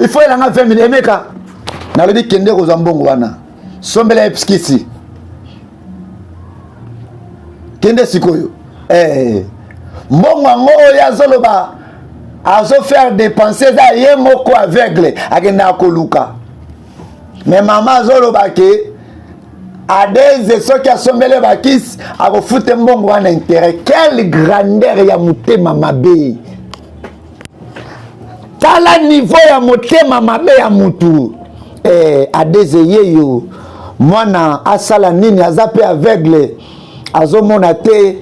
il faut elanga 20 000. Emeka, nalobi kende kozwa mbongo wana, sombela ye kisi. Kende sikoyo. Eh, mbongo yango oyo azoloba azofaire dépenser, eza ye moko aveugle akendaka koluka. Me mama azoloba ke Adeze soki asombele bakisi, akofute mbongo wana intérêt. Quelle grandeur ya motema mabe! Tala niveau ya motema mabe ya mutu. Eh, Adeze yeyo mwana asala nini? Aza mpe aveugle, azomona te.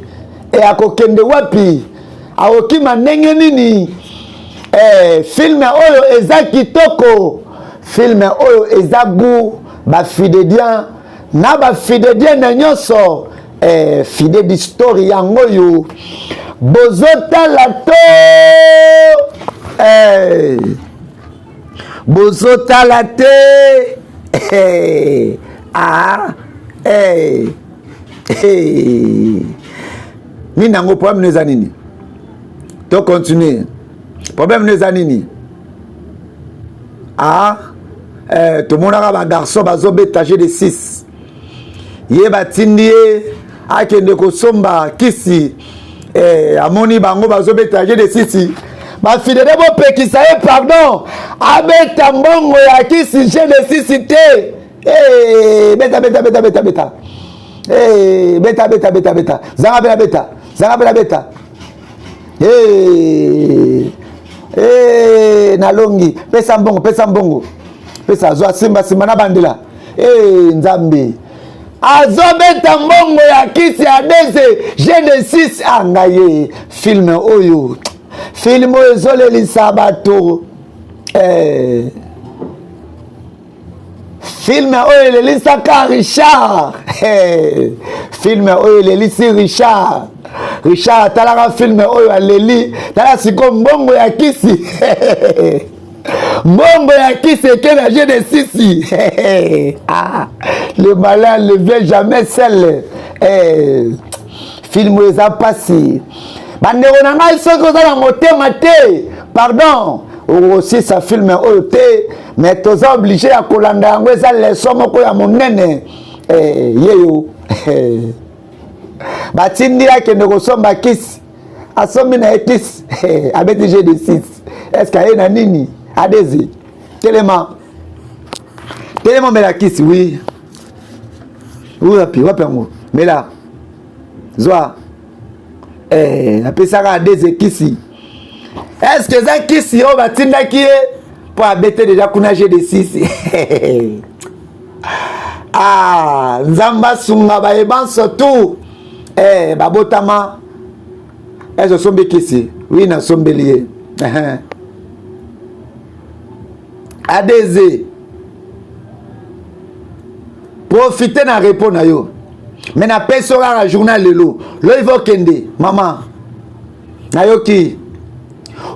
E akokende wapi? Akokima ndenge nini? Eh, filme oyo eza kitoko, filme oyo eza goût. Bafidedian na bafidedienne nyonso, eh, fide d'histoire yango oyo bozotala to, eh, bozotala te. Eh, ah, eh, eh. Nini yango? Problème no eza nini? To continue. Problème no eza nini? Ah, eh, tomonaka bagarçon bazobeta jeu de 6, ye batindi ye akende kosomba kisi. Eh, amoni bango bazobeta jeu de 6. Bafidele, bopekisa ye pardon, abeta mbongo ya kisi jeu de 6 te. Eh, beta beta beta beta beta. Eh, beta beta beta beta, zanga beta beta, zanga beta beta. Hey, hey, nalongi, pesa mbongo, pesa mbongo. Pesa azwa simba simba na bandela. Eh Nzambe. Azobeta mbongo ya kisi ya deze G6 ah ngai ye film oyo. Film oyo ezolelisa bato. Eh. Film oyo elelisaka Richard. Hey. Film oyo elelisi Richard. Richard atalaka film oyo aleli. Tala siko mbongo ya kisi. Mbongo ya kisi eke na jeu de sisi. Ah, le malin ne vient jamais seul. Hey. Film oyo eza pasi. Bandeko na ngai soki oza na motema te, pardon, okosisa film oyo te. Mais toza obligé ya kolanda yango, eza leçon moko ya monene. Eh, yeyo batindi akende kosomba kisi, asombi na ye kisi, abeti jeu de 6. Est-ce que aye na nini? Adezi telema telema, omela kisi. Oui, wapi wapi yango, mela zwa. Eh, apesaka adeze kisi. Est-ce que eza kisi oyo batindaki ye mpo abete deja kuna jeu de 6? Ah, Nzambe asunga baye banso tu eh, babotama. Ese osombi kisi? Wi, nasombeli ye. Adeze, profite na repos na yo, me napesi yo kaka journal lelo loyi okende mama. Nayoki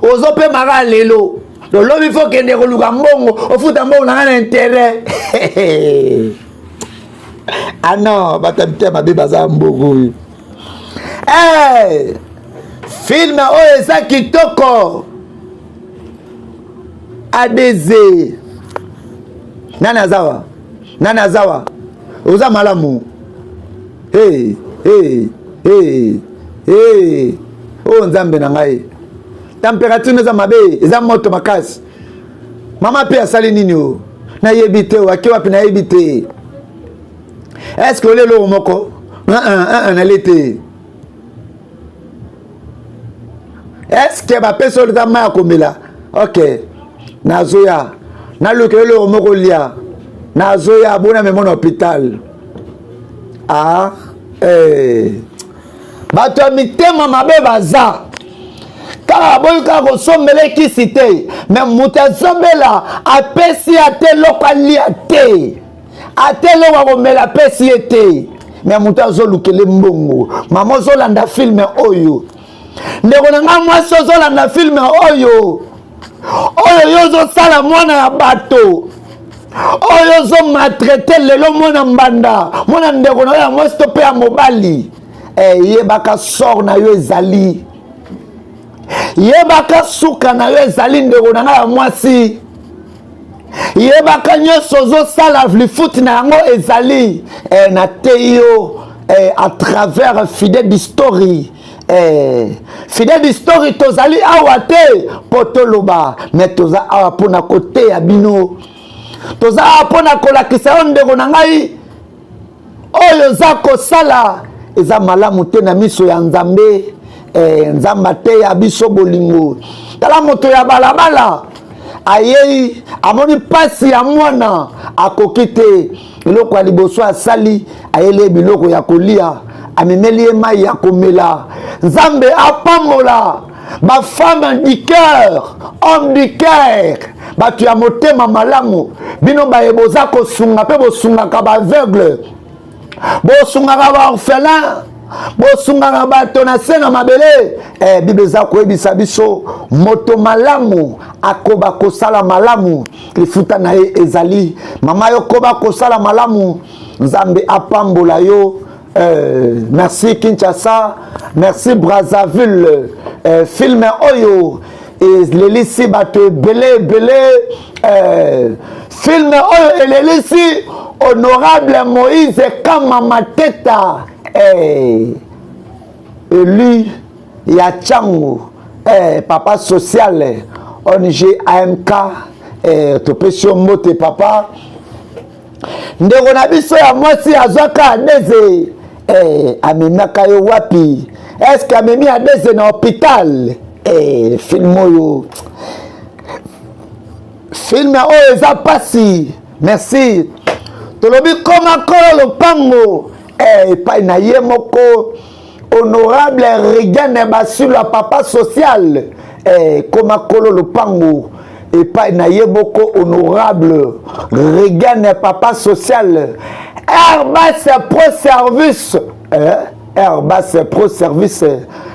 ozopemaka lelo, lolobi fo kende koluka mbongo, ofuta mbongo na ngai na intérêt. Ah non, bato ya mitema mabe baza mbongo oyo. Hey, film oyo eza kitoko. Adz nani azawa, nani azawa, oza malamu. Hey, hey, hey, hey. Oyo Nzambe na ngai, température eza mabe, eza moto makasi. Mama mpe asali nini? O nayebi te, ake wapi? Nayebi te. Est-ce que olie eloko moko? Nale te. Est-ce que bapesi oyo eza mai ya komela? Ok, nazoya naluka eloko moko lia, nazoya bona memo na hôpital. Ah, eh. Bato ya mitema mabe baza kaka, boyi kaka kosombela ekisi te, me moto azobela apesi ate eloko alia te, ate eloko akomela apesi ye te, me moto azolukele mbongo. Mama ozolanda filme oyo, ndeko na ngai mwasi ozolanda filme oyo, oyo yo ozosala mwana ya bato, oyo ozomaltraite lelo mwana mbanda, mwana ndeko na yo ya mwasi to mpe ya mobali. Eh, yebaka sort na yo ezali, yebaka suka na yo ezali, ndeko na ngai ya mwasi. Yebaka nyonso ozosala lifuti na yango ezali. Eh, nateyi yo eh, à travers Fidèle d'History. Eh, Fidèle d'History, tozali awa te mpo toloba, me toza awa mpona koteya bino, toza awa mpona kolakisa yo ndeko na ngai, oyo oza kosala eza malamu te na miso ya Nzambe. Eh, Nzambe ateya biso bolingo. Tala moto ya balabala ayei, amoni mpasi ya mwana, akoki te. Eloko ya liboso asali, ayeli ye biloko ya kolia, amemeli ye mai ya komela. Nzambe apambola bafemme du cœur, homme du cœur, bato ya motema malamu. Bino baye boza kosunga mpe bosungaka baaveugle, bosungaka baorphelin, bosungaka bato na se na mabele. Eh, Bible eza koyebisa biso moto malamu akoba kosala malamu, lifuta na ye ezali. Mama, yo koba kosala malamu, Nzambe apambola yo. Merci Kinshasa, merci Brazzaville. Film oyo elelisi bato ebele ebele. Film oyo elelisi honorable Moïse Kama Mateta, élu ya Tshangu, papa social ONG AMK. Topesi yo mbote papa. Ndeko na biso ya mwasi azwaka adeze, amemaka yo wapi? Eske amemi adeze na hôpital? Film oyo, Film oyo eza pasi. Merci. Tolobi koma kolo lopango eh, epai na ye moko honorable Regan Basula papa social eh, koma kolo lopango epai na ye moko honorable Regan papa social Airbus Pro Service eh? Airbus Pro Service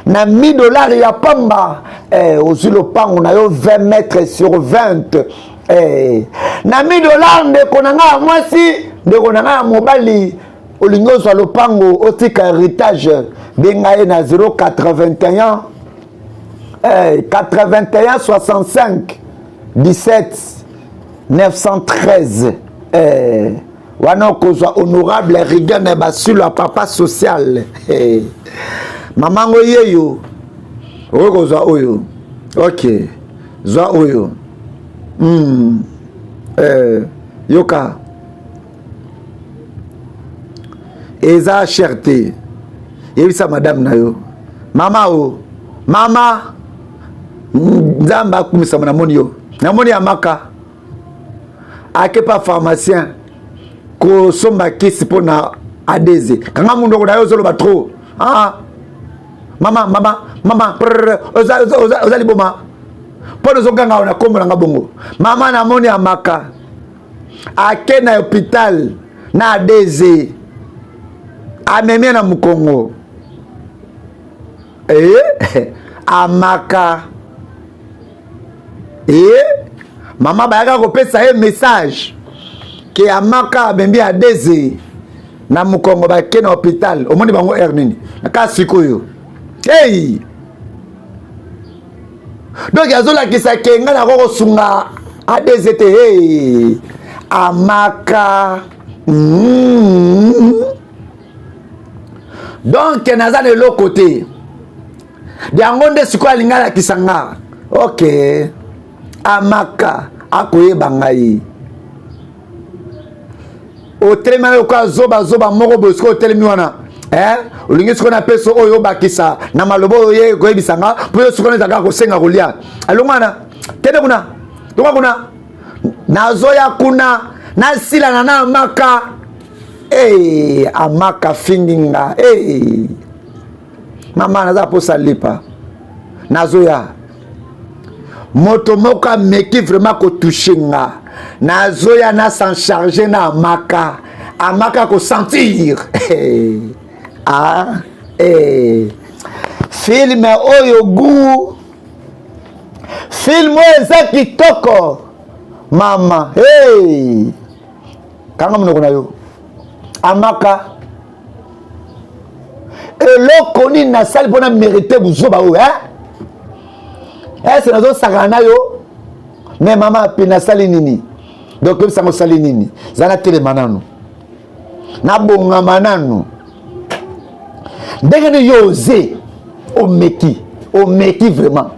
na 1000 dollars ya pamba eh, ozwi lopango na yo 20 mètres sur 20 eh, na 1000 dollars ndeko na ngai ya mwasi ndeko na ngai ya mobali olingi ozwa lopango otika héritage benga ye na 081 eh, 81 65 17 913 eh, wana okozwa honorable rigane basilo ya papa social hey. mama ngo yeyo okoki kozwa oyo ok zwa oyo mm. eh, yoka eza cher te yebisa madame na yo mama o mama nzambe akumisama namoni yo namoni ya maka akepa pharmacien kosomba kisi mpo na adeze kanga monoko na yo ozoloba trop ah. mama mama mama prrr, oza, oza, oza, oza liboma mpo na ozoganga na nkombo na nga bongo mama namoni amaka ake na hôpital na adeze amemi na mokongo eh, amaka e mama bayaka kopesa ye message ke amaka amemi adeze na mokongo bake na hôpital omoni bango heure nini naka sikoyo hey! donc azolakisa ke ngai nako kosunga adeze te hey! Amaka mm. Donc naza na eloko te yango nde sikoyo alingi alakisa nga ok amaka akoyeba ngai otelemi wana lokola zobazoba moko boye sikoyo otelemi wana eh? olingi sikoyo napesa oyo obakisa na maloba oyo ye koyebisa nga mpo yo sikoyo ezalaka kosenga kolia alongo wana kende kuna longa kuna nazoya kuna nasilana na amaka hey, amaka fingi nga hey. Mama naza posa lipa nazoya moto moko ameki vraiment kotouche nga nazoya na s'en charge na amaka amaka kosentir hey. ah, hey. Filme oyo gout filme oyo eza kitoko mama hey. Kanga monoko na yo amaka eloko nini nasali mpo na merite buzoba oyo eh? Ese nazosakana na yo me mama ape nasali nini donc oyebisanga osali nini zala telema nanu nabongama nanu ndenge nini yo oze omeki omeki vraiment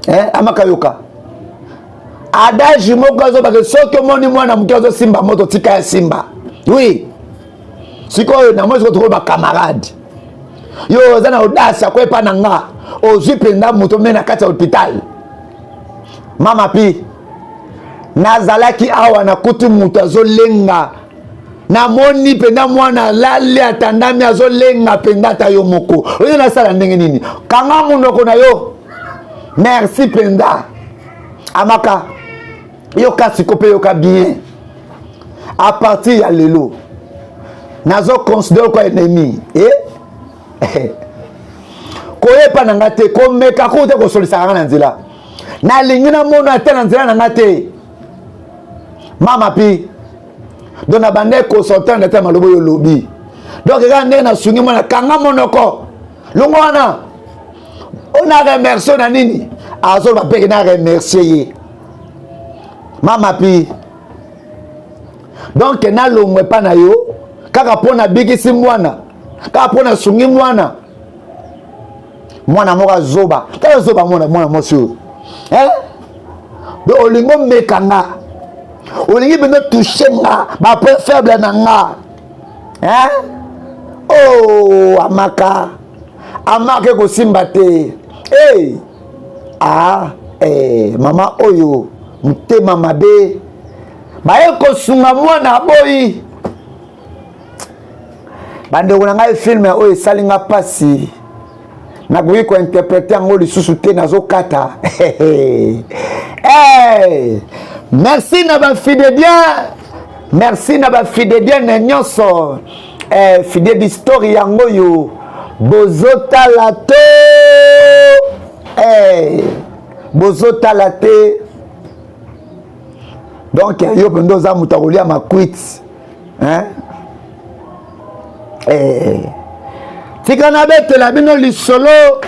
eh? Amaka yoka adage moko azobaka soki omoni mwana moke azosimba moto tika ya simba oui sikoyo namoni sikoyo tokoyo bacamarade yo oza na audace ya koyepa na nga ozwi mpenza moto me na kati ya hôpital mama pi nazalaki awa nakuti moto azolenga namoni mpenza mwana alali atandami azolenga mpenza ata yo moko oyo nasala ndenge nini kanga monoko na yo merci mpenza amaka yoka siko mpe yoka bien à partir ya lelo nazo considere kwa ennemi eh? Koyepa na nga te komeka ko te kosolisaka nga na nzela nalingi namona ata na nzela na nga te mama pi donc na bandaki kosentendre ata maloba oyo olobi donc kaka ndenge nasungi mwana kanga monoko longo wana ona remercie na nini azoloba mpeke na remercie ye mama pi donc nalongwa epa na yo kaka mpo nabikisi mwana kaka mpo nasungi mwana mwana moko azoba kaka zoba mwana mwana mwasi oyo eh? Donc olingi omeka nga olingi mpenza touche nga bapoint faible na nga eh? Oh, amaka amaka ekosimba te hey. Ah, eh, mama oyo. motema mabe baye kosunga mwana aboyi bandeko na ngai filme oyo esali nga mpasi nakoki kointerprete yango lisusu te nazokata hey! merci na bafidedien merci na bafidedienne nyonso eh, fidedi story yango oyo bozotala to eh, bozotala te donc yo mpenza oza moto akolia makwiti hein? Eh. tika nabetela bino lisolo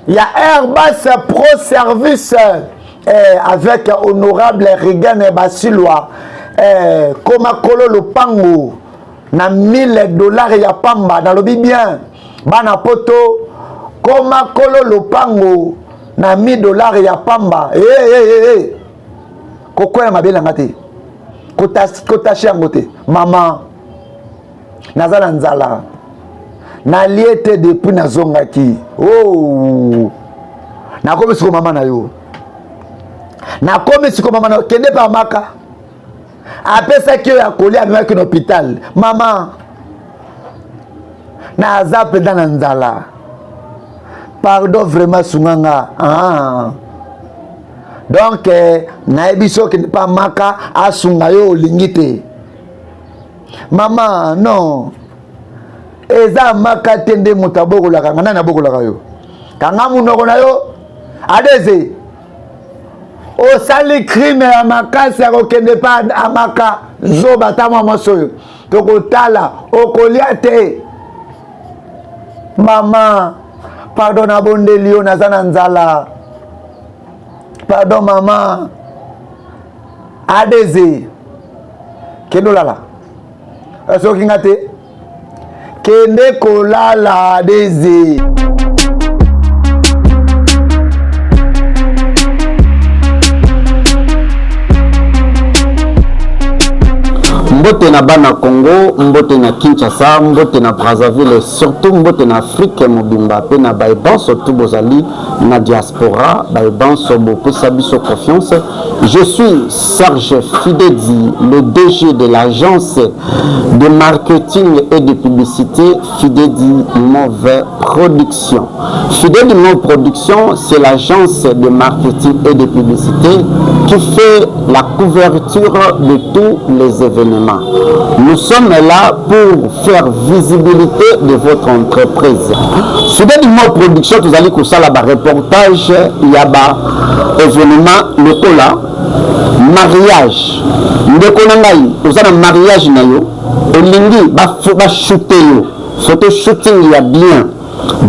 ya airbus pro service eh, avec honorable Regan Basilwa eh, koma kolo lopango na 1000 dollars ya pamba nalobi bien bana poto koma kolo lopango na 1000 dollars ya pamba hey, eh, hey, hey, hey. kokwela mabe na nga te kotashe yango te mama naza na nzala nalie te depuis nazongaki oh. nakomi siko mama na yo nakomi siko mama na yo kende pa maka apesaki yo ya kolia amemaki na hôpital mama naza mpenza na nzala pardon vraiment sunga nga ah. donc eh, nayebi soki pa maka asunga yo olingi te mama non eza maka te nde moto abokolaka nga nani abokolaka yo kanga monoko na yo adeze osali crime ya makasi ya kokende pa amaka zoba ata mwa mwasi oyo tokotala okolia te mama pardon nabondeli yo naza na nzala pardon mama adz kende olala soki nga te kende kolala adz mbote na bana congo mbote na kinshasa mbote na brazzaville surtout mbote na afrike mobimba mpe na baye banso tu bozali na diaspora baye banso bopesa biso confiance je suis serge fidedi le dg de l'agence de marketing et de publicité fidedi move production fidedi move production c'est l'agence de marketing et de publicité qui fait la couverture de tous les événements nous sommes là pour faire visibilité de votre entreprise Fidèle Mo Production tozali kosala ba reportage ya ba événement lokola mariage ndeko na ngai oza na mariage na yo olingi bashute yo photo shooting ya bien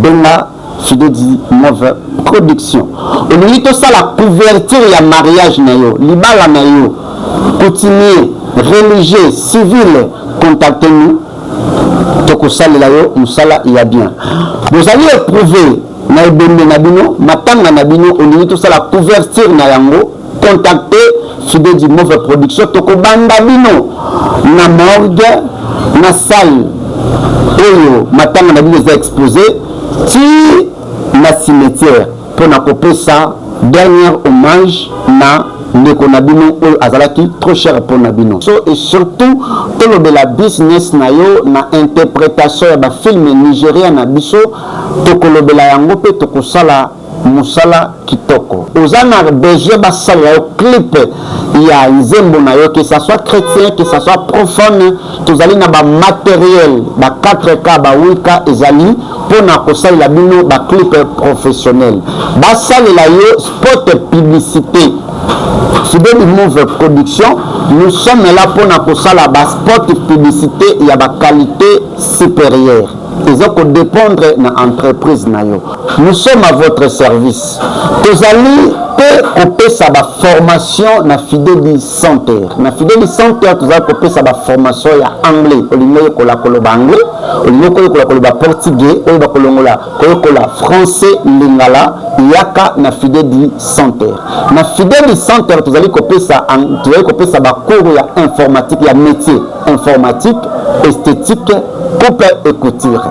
benga Fidedi Move Production olingi tosala couverture ya mariage na yo libala na yo coutumier religieux civil contacte nous tokosalela yo mosala ya bien bozali eprouve na ebembe na bino matanga na bino olingi tosala couverture na yango contacte Fidedi Move Production tokobanda bino na morgue na salle oyo matanga na bino eza expose ti na cimetière mpo na kopesa dernier hommage na ndeko na bino oyo azalaki trop cher mpo na bino so et surtout tolobela business na yo na interpretation ya bafilme nigeria na biso tokolobela yango mpe tokosala Musala kitoko. Oza na besoin basalela yo clip ya nzembo na yo que ça soit chretien que ça soit profane tozali na ba materiel ba 4K ba 8K ezali pona kosalela bino ba clip professionnel. Basalela yo spot publicité. Fideli Move Production nous sommes là pona kosala ba spot publicité ya ba qualité supérieure. Eza ko dependre na entreprise na yo. Nous sommes à votre service. Tozali pe kopesa ba formation na Fideli Center. Na Fideli Center tozali kopesa ba formation ya anglais. Olingi oyekola koloba anglais, olingi koyekola koloba portugais, oyeba kolongola koyekola français, lingala, yaka na Fideli Center. Na Fideli Center tozali kopesa tozali kopesa ba cours ya informatique ya métier informatique, esthétique. Coupe et Couture.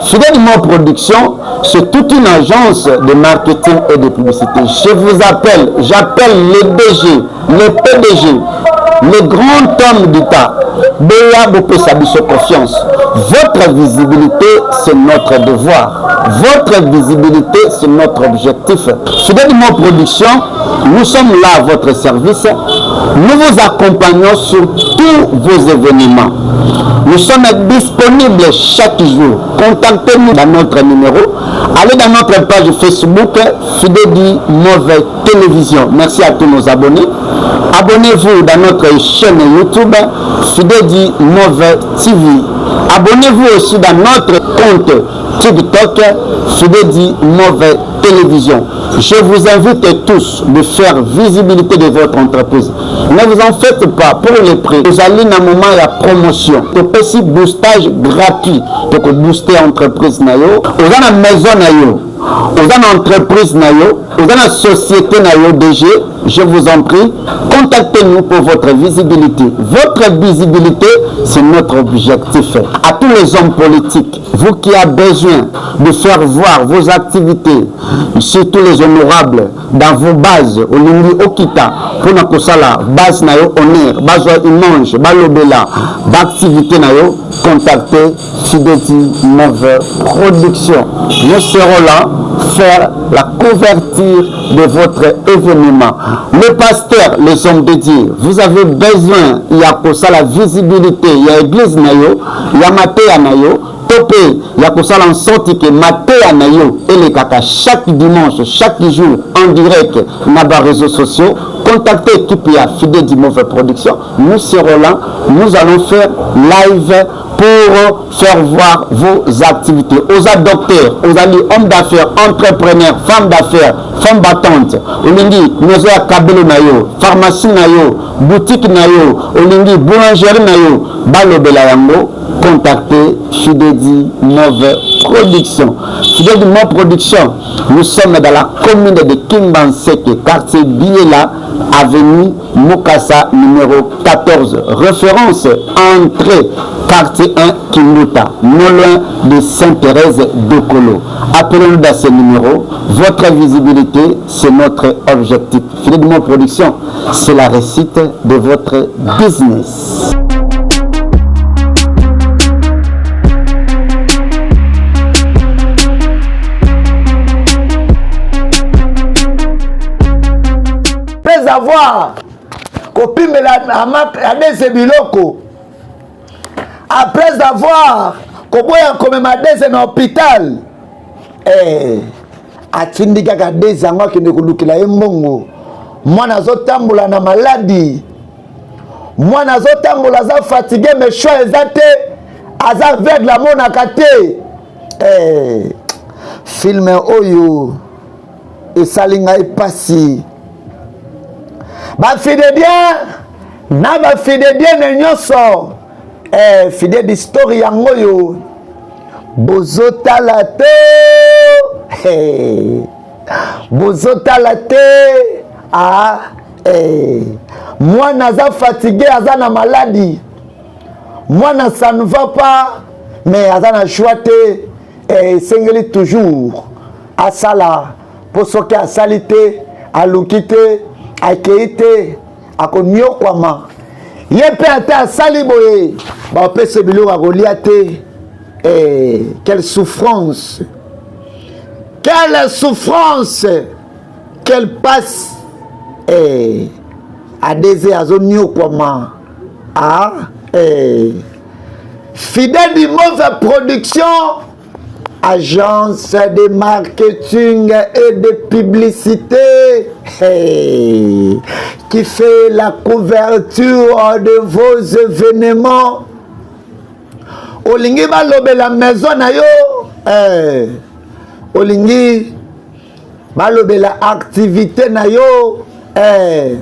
Fidèle Mo Production, c'est toute une agence de marketing et de publicité. Je vous appelle, j'appelle les DG, les PDG, les grands hommes d'État. Boya bopesa biso confiance. Votre visibilité, c'est notre devoir. Votre visibilité, c'est notre objectif. Fidèle Mo Production, nous sommes là à votre service. Nous vous accompagnons sur tous vos événements. Nous sommes disponibles chaque jour. Contactez-nous dans notre numéro. Allez dans notre page Facebook, Fidèle Mauvais Télévision. Merci à tous nos abonnés. Abonnez-vous dans notre chaîne YouTube, Fidèle Mauvais TV. Abonnez-vous aussi dans notre compte TikTok, Fidèle Mauvais Télévision. Je vous invite tous de faire visibilité de votre entreprise. Ne vous en faites pas pour les prix. Vous allez dans un moment ya promotion. Topesi boostage gratuit. Toko booster entreprise na yo. Oza na maison na yo. Oza na entreprise na yo. Oza na société na yo DG. Je vous en prie, contactez-nous pour votre visibilité. Votre visibilité, c'est notre objectif. À tous les hommes politiques, vous qui avez besoin de faire voir vos activités, surtout les honorables, dans vos bases, olingi okita, mpona kosala base na yo honneur, bazwa image, balobela, baactivité na yo, contactez Fideti Move Production. Nous serons là faire la couverture de votre événement. Le pasteur, les hommes de Dieu, vous avez besoin, il y a pour ça la visibilité, il y a église na yo, il y a mateya na yo, to mpe ya kosala en sorte que mateya na yo elekaka chaque dimanche, chaque jour en direct na ba réseaux sociaux. Contactez équipe ya Fidèle du Mauvais Production, nous serons là, nous allons faire live pour faire voir vos activités. Oza docteur, ozali homme d'affaires, entrepreneur, femme d'affaires, femme battante, olingi maison ya kabelo na yo, pharmacie na yo, boutique na yo, olingi boulangerie na yo, balobela yango, contactez Fidedi Move Production. Fidedi Move Production, nous sommes dans la commune de Kimbanseke, quartier Biela, avenue Mukasa numéro 14. Référence entrée quartier 1 Kimbuta, non loin de Sainte-Thérèse d'Okolo. Appelez-nous dans ce numéro. Votre visibilité, c'est notre objectif. Fidedi Move Production, c'est la réussite de votre business. Après avoir kopimela adese biloko, après avoir koboya komema adese na hôpital, eh, atindi kaka adese yango akende kolukela ye mbongo. Mwana azotambola na maladi, mwana azotambola aza fatigue, mais choix eza te, aza aveugle, amonaka te. Eh, filme oyo esali ngai mpasi. Bafidedien na bafidediene nyonso, eh, fide d'histoire yango oyo bozotala te, hey, bozotala te. Ah, eh, mwana aza fatigue, aza na maladi, mwana ça ne va pas, mais aza na choix te. Eh, esengeli toujours asala, mpo soki asali te, aluki te, akei te, akoniokwama. Ye mpe ata asali boye, bapesa biloko akolia te. Eh, quelle souffrance, quelle souffrance, quelle passe. Eh, adeze azoniokwama. Ah, eh. Fidèle du Move Production, agence de marketing et de publicité, hey, qui fait la couverture de vos événements. Olingi balobela maison na yo, hey, olingi balobela activité na yo, hey,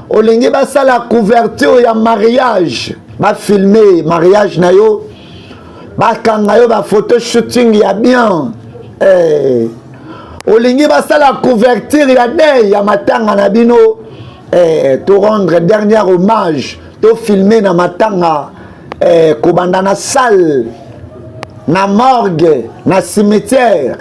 olingi basala couverture ya mariage, bafilme mariage na yo, bakanga yo ba photo shooting ya bien, eh, olingi basala couverture ya deuil ya matanga na bino, eh, to rendre dernier hommage, to filmer na matanga, eh, kobanda na salle na morgue, na cimetière,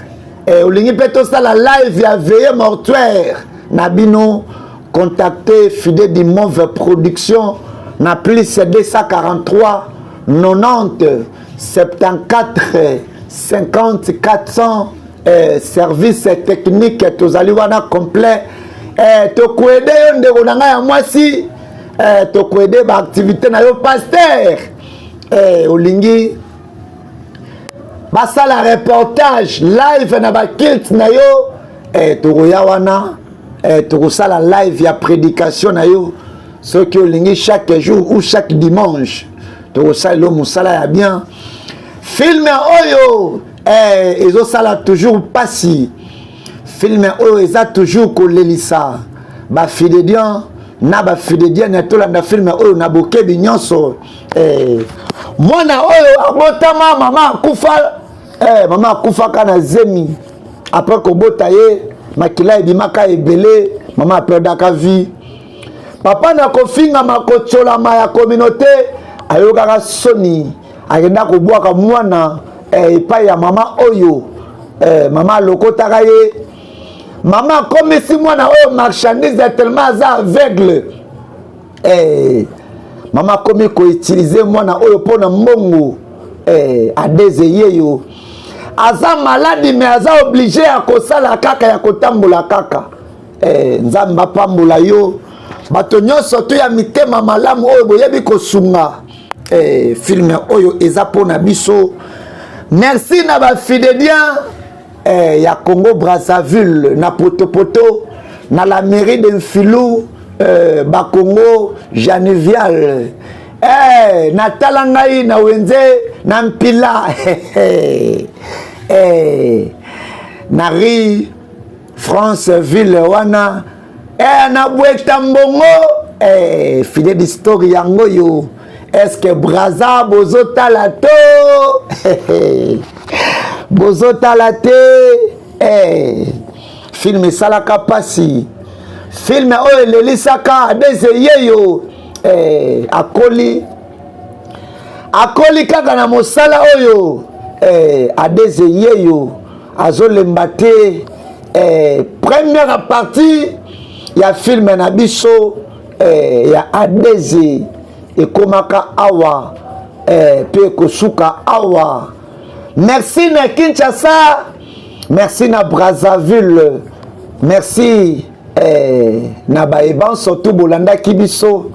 olingi mpe tosala live ya veillée mortuaire na bino, contactez Fide Dimove Production na plus 243 90 74 50 400. Service technique tozali wana complet. Tokoaider yo, ndeko na ngai ya mwasi, tokoaider baactivité na yo. Pasteur, olingi basala reportage live na baculte na yo, tokoya wana, tokosala live ya prédication na yo. Soki olingi chaque jour ou chaque dimanche, tokosalela yo mosala ya bien. Film oyo ezosala toujours mpasi, film oyo eza toujours kolelisa bafidédiens na bafidédienne. Tolanda film oyo na bokebi nyonso. Mwana oyo abotama, mama akufa, mama akufaka na zemi. Après kobota ye, makila ebimaka ebele, mama aperdaka vie. Papa na kofingama, kotyolama ya communauté, ayokaka soni, akenda kobwaka mwana epai ya mama oyo. Mama alokotaka ye, mama akomisi mwana oyo marchandise, tellement aza aveugle. Mama akomi koutiliser mwana oyo mpona mbongo. Adeze yeyo aza malade, mais aza obligé ya kosala kaka, ya kotambola kaka. Nzambe apambola yo, bato nyonso to ya mitema malamu oyo boyebi kosunga. Film oyo eza mpona biso. Merci na bafidédiens ya Congo Brazzaville, na Potopoto, na la mairie de Mfilu, Bakongo Janevial, natala ngai na wenze na Mpila, na ri France ville wana, na Bweta Mbongo. Fide d'histoire yango oyo. Est-ce Braza bozotala to bozotala te? Film esalaka mpasi, film oyo elelisaka. Adeze yeyo, akoli, akoli kaka na mosala oyo. Adeze yeyo azolemba te. Première partie ya film na biso ya Adeze ekomaka awa, mpe ekosuka awa. Merci na Kinshasa, merci na Brazzaville, merci na bayebanso tu bolandaki biso.